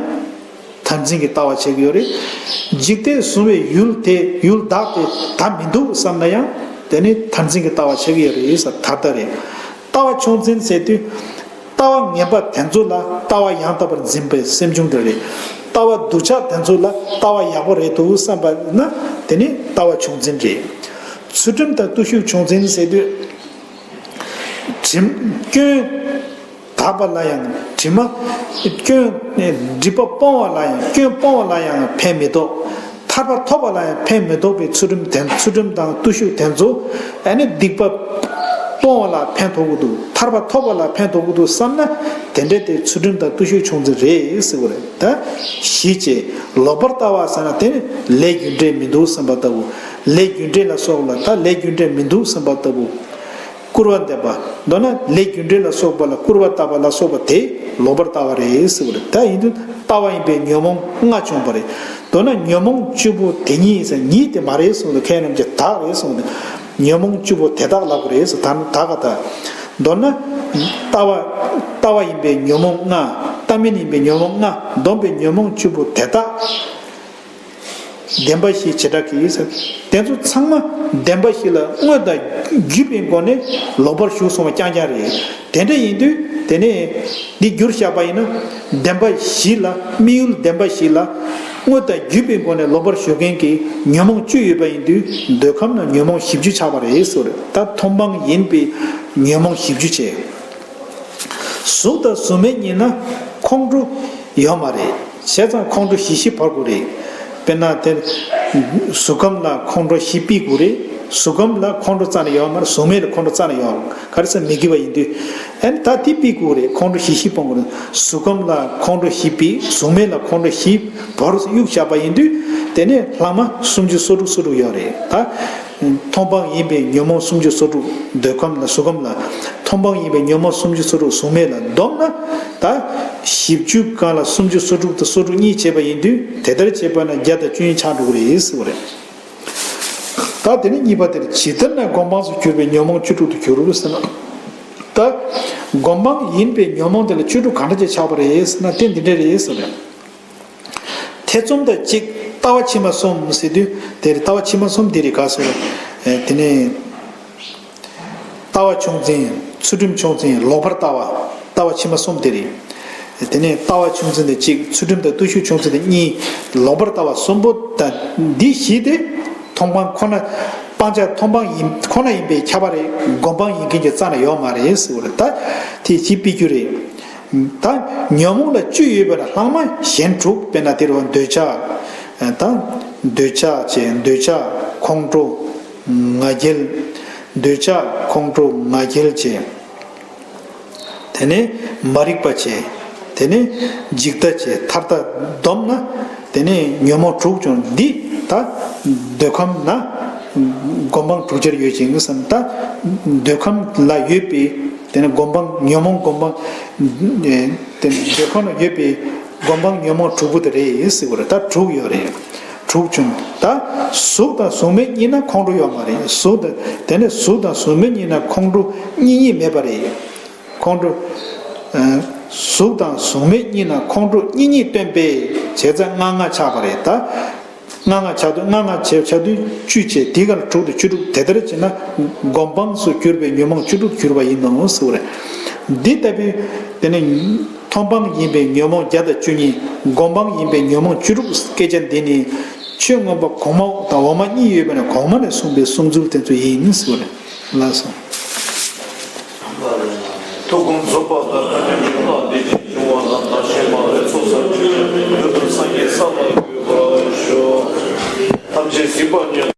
མཐར་འཛིན་གྱི་ལྟ་བ་བྱེད་ཀྱི་ཡོད་རེད། འཇིག་རྟེན་བཟུང་བའི་ཡུལ་དེ། ཡུལ་བདག་དེ་ད་མི་འདུག་བསམ་ན་ཡང་། དེ་ནི་མཐར་འཛིན་གྱི་ལྟ་བ་བྱེད་ཀྱི་ཡོད་རེད་ཟེར། ཐར་ལྟ་རེད། ལྟ་བ་ཕྱོགས་འཛིན་ཟེར་དུས། ལྟ་བ་ངན་པ་དེ་ཚོ་ལ་ལྟ་བ་ཡང་དག་པར་འཛིན་པའི་སེམས་བྱུང་དེ་རེད། ལྟ་བ་སྡུག་ཅག་དེ་ཚོ་ལ་ལྟ་བ་ཡག་པོ་རེད་འདུག་བསམ་པ་ན། དེ་ནི་ལྟ་བ་ཕྱོགས་འཛིན་རེད། ཚུལ་ཁྲིམས་དང་བརྟུལ་ཞུགས་ཕྱོགས་འཛིན་ཟེར་དུས། དྲིམ། སྐྱོན་དག་པ་ལ་ཡང་དྲི་མ། སྐྱོན། སྒྲིབ་པ་སྤོང་བ་ལ་ཡང་། སྐྱོན་སྤོང་བ་ལ་ཡང་ཕན་མི་ཐོགས། ཐར་པ་ཐོབ་པ་ལ་ཡང་ཕན་མི་ཐོགས་པའི་ཚུལ་ཁྲིམས་དེ། ཚུལ་ཁྲིམས་དང་བརྟུལ་ཞུགས་དེ་ཚོ་ཨ་ནི་སྡིག་པ་སྤོང་བ་ལ་ཕན་ཐོགས་ཀྱི་འདུག་ཐར་པ་ཐོབ་པ་ལ་ཕན་ཐོགས་ཀྱི་འདུག་བསམ་ན། དེ་འདྲ་དེ་ཚུལ་ཁྲིམས་དང་བརྟུལ་ཞུགས་ཕྱོགས་འཛིན་རེད་ཟེར་བ་རེད། ད་ཞི་བྱེད། ལོག་པར་ལྟ་བ་ཟེར་ན་དེ་ནི་ལས་རྒྱུ་འབྲས་མི་འདུག་བསམ་པ་ལྟ་བུ། ལས་རྒྱུ་འབྲས་ལ་སོགས་ལ་ད་ལས་རྒྱུ་འབྲས་མི་འདུག་བསམ་པ་ལྟ་བུ། སྐུར་བ་འདེབས་པ། མདོར་ན་ལས་རྒྱུ་འབྲས་ལ་སོགས་པ་ལ་སྐུར་བ་བཏབ་པ་ལ་སོགས་པ་དེ་ལོག་པར་ལྟ་བ་རེད་ཟེར་བ་རེད། ད་ཡིན་དུས་ལྟ་བ་ཡིན་པས་ཉོན་མོངས་ལྔ་བྱུང་བ་རེད། མདོར་ན་ཉོན་མོངས་བཅུ་པོ་དེ་ཉིད་ཟེར། ཉིད་དེ་མ་རེད་གསུངས་ཏེ། མཁས་རྣམས་ཀྱིས་བདག་རེད་གསུངས་ཏེ། ཉོན་མོངས་བཅུ་པོ་དེ་དག་ལབ་དགོས་རེད་ཟེར། ད་ད་ག་ད། མདོར་ན་ལྟ་བ། ལྟ་བ་ཡིན་པས་ཉོན་མོངས་ལྔ། ལྟ་མིན་ཡིན་པས་ཉོན་མོངས་ལྔ། བསྡོམས་པས་ཉོན་མོངས་བཅུ་པོ་དེ་དག་བདེན་པ་བཞི་བྱེ་བྲག་གིས་ཟེར། དེ་ཚོ་ཚང་མ་བདེན་པ་བཞི་ལ་དངོས་དང་བརྒྱུད་པའི་སྒོ་ནས་ལོག་པར་ཞུགས་སོང་བ་རྐྱང་རྐྱང་རེད། དེ་འདྲ་ཡིན་དུས་དེ་ནས་འདི་བསྒྱུར་བཞག་པ་ཡིན་ན། བདེན་པ་བཞི་ལ། དམིགས་ཡུལ་བདེན་པ་བཞི་ལ་དངོས་དང་བརྒྱུད་པའི་སྒོ་ནས་ལོག་པར་ཞུགས་མཁན་གྱི་ཉོན་མོངས་བཅུ་ཡོད་པ་ཡིན་དུས། འདོད་ཁམས་ན་ཉོན་མོངས་བཞི་བཅུ་ཆགས་པ་རེད་ཟེར། ད་མཐོང་སྤང་ཡིན་པའི་ཉོན་མོངས་བཞི་བཅུ་བྱས། གཟུགས་དང་གཟུགས་མེད་གཉིས་ན་ཁོང་ཁྲོ་ཡོད་མ་རེད། བྱས་ཙང་ཁོང་ཁྲོ་བཞི་བཞི་བོར་དགོས་རེད། དཔེར་ན་དེ་གཟུགས་ཁམས་ལ་ཁོང་ཁྲོ་བཞི་སྤེལ་དགོས་རེད། གཟུགས་ཁམས་ལ་ཁོང་ཁྲོ་རྩ་ནས་ཡོད་མ་རེད། གཟུགས་མེད་ལ་ཁོང་ཁྲོ་རྩ་ནས་ཡོད། ག་རེ་ཟེར་མི་དགེ་བ་ཡིན་དུས། ཨ་ནི་ད་དེ་སྤེལ་དགོས་རེད། ཁོང་ཁྲོ་བཞི་བཞི་སྤོང་དགོས་རེད། གཟུགས་ཁམས་ལ་ཁོང་ཁྲོ་བཞི་སྤེལ། གཟུགས་མེད་ལ་ཁོང་ཁྲོ་བཞི་བོར་གཡུག་བཞག་པ་ཡིན་དུས། དེ་ནས་ལྷག་མ་སུམ་ཅུ་སོ་དྲུག་སོ་དྲུག་ཡོད་རེད། ད་མཐོང་སྤང་ཡིན་པའི་ཉོན་མོངས་སུམ་ཅུ་སོ་དྲུག་འདོད་ཁམས་ལ་གཟུགས་ཁམས་ལ། མཐོང་སྤང་ཡིན་པའི་ཉོན་མོངས་སུམ་ཅུ་སོ་དྲུག་གཟུགས་མེད་ལ་བསྡོམས་ན། ད་བཞི་བཅུ་གང་ལ་སུམ་ཅུ་སོ་དྲུག་དང་སོ་དྲུག་གཉིས་བྱས་པ་ཡིན་དུས། དེ་ལྟར་བྱས་པ་ན་བརྒྱ་དང་བཅུ་གཉིས་ཆགས་འགྲོ་གི་རེད་ཟེར་བ་རེད། ད་དེ་ནས་གཉིས་པ་དེར། ཇི་ལྟར་ན་སྒོམ་སྤང་སུ་གྱུར་པའི་ཉོན་མོངས་བཅུ་དྲུག་ཏུ་འགྱུར་ཟེར་ན། ད་སྒོམ་སྤང་ཡིན་པའི་ཉོན་མོངས་དེ་ལ་བཅུ་དྲུག་གང་འདྲ་ཅིག་ཆགས་པ་རེད་ཟེར་ན། དེ་འདི་འདྲ་རེད་ཟེར་བ་རེད། ཐེ་ཚོམ་དང་གཅིག་ལྟ་བ་ཕྱི་མ་གསུམ་ཟེར་དུས། དེར་ལྟ་བ་ཕྱི་མ་གསུམ་དེ་རིགས་ག་ཟེར། ཨེ། དེ་ནས་ལྟ་བ་ཕྱོགས་འཛིན། ཚུལ་ཁྲིམས་ཕྱོགས་འཛིན། ལོག་པར་ལྟ་བ། ལྟ་བ་ཕྱི་མ་གསུམ་དེ་རེད། དེ་ནས་ལྟ་བ་ཕྱོགས་འཛིན་དེ་གཅིག་ཚུལ་ཁྲིམས་དང་བརྟུལ་ཞུགས་ཕྱོགས་འཛིན་དེ་གཉིས། ལོག་པར་ལྟ་བ་གསུམ་པོ་དང་འདི་བཞི་དེ་མཐོང་སྤང་ཁོ་ན། སྤང་བྱ་མཐོང་སྤང་ཡིན་ཁོ་ན་ཡིན་པས་ཁྱབ་པ་རེད། སྒོམ་སྤང་ཡིན་མཁན་གྱི་རྩ་ནས་ཡོད་མ་རེད་ཟེར་བ་རེད། ད་དེ་བཞི་སྤེལ་རྒྱུ་རེད། ད་ཉོན་མོངས་ལ་བཅུ་ཡོད་པ་ལ་ལྷག་མ་གཞན་དྲུག་དཔེར་ན་དེ་རུ་འདོད་ཆགས། ད་འདོད་ཆགས་བྱས། འདོད་ཆགས། ཁོང་ཁྲོ། ང་རྒྱལ། འདོད་ཆགས། ཁོང་ཁྲོ། ང་རྒྱལ་བྱས། དེ་ནས་མ་རིག་པ་བྱས། དེ་ནས་འཇིག་ལྟ་བྱས། ཐར་ལྟ་བསྡོམས་ན། དེ་ནས་ཉོན་མོངས་དྲུག་བྱུང་། འདི་ད་འདོད་ཁམས་ན་སྒོམ་སྤང་དྲུག་ཅར་ཡོད་ཅིང་བསམ། ད་འདོད་ཁམས་ལ་ཡོད་པའི་དེ་ནས་སྒོམ་སྤང་། ཉོན་མོངས་སྒོམ་སྤང་། དེ་འདོད་ཁམས་ལ་ཡོད་པའི་སྒོམ་སྤང་ཉོན་མོངས་དྲུག་པོ་དེ་རེད་ཟེར་བ་རེད། ད་དྲུག་ཡོད་རེད། དྲུག་བྱུང་། ད་གཟུགས་དང་གཟུགས་མེད་གཉིས་ན་ཁོང་ཁྲོ་ཡོད་མ་རེད། གཟུགས་དང་། དེ་ནས་གཟུགས་དང་གཟུགས་མེད་གཉིས་ན་ཁོང་ཁྲོ་གཉིས་གཉིས་མེད་པ་རེད། ཁོང་ཁྲོ། ཨ། གཟུགས་དང་གཟུགས་མེད་གཉིས་ན་ཁོང་ཁྲོ་གཉིས་གཉིས་སྟོན་པས་བྱས་ཙང་ལྔ་ལྔ་ཆགས་པ་རེད། ད་ལྔ་ལྔ་ཆགས་དུས། ལྔ་ལྔ་བྱས་ཆགས་དུས་བཅུ་བྱས། དེའི་སྒང་ལ་དྲུག་དང་བཅུ་དྲུག་དེ་ལྟར་བྱས་ན་སྒོམ་སྤང་སུ་གྱུར་པའི་ཉོན་མོངས་བཅུ་དྲུག་གྱུར་པ་ཡིན་ནོ་ཟེར་བ་རེད། འདི་ལྟ་བུའི་དེ་ནི་མཐོང་སྤང་ཡིན་པའི་ཉོན་མོངས་བརྒྱ་དང་བཅུ་གཉིས། སྒོམ་སྤང་ཡིན་པའི་ཉོན་མོངས་བཅུ་དྲུག་སྐད་ཆ་འདི་ནི་ཆོས་མངོན་པ་གོང་མ་དང་འོག་མ་གཉིས་ཡོད་པ་ནས་གོང་མ་ནས་གསུངས་པའི་གསུང་ཚུལ་དེ་ཚོ་ཡིན་ཟེར་བ་རེད། ལགས་སོ། ཐུགས་དགོངས་རྫོགས་པ་དང་། བདག་ཉིད་ཀྱི་ཡུལ་ལ་བདེ་ཞིང་འབྱུང་བ་དང་། བདག་གཞན་མ་ལུས་ཚོགས་བསགས་ཕྱིར། མྱུར་དུ་སངས་རྒྱས་ས་ལ་འགོད་པར་ཤོག། ཐམས་ཅད་གཟིགས་པ་ཉིད་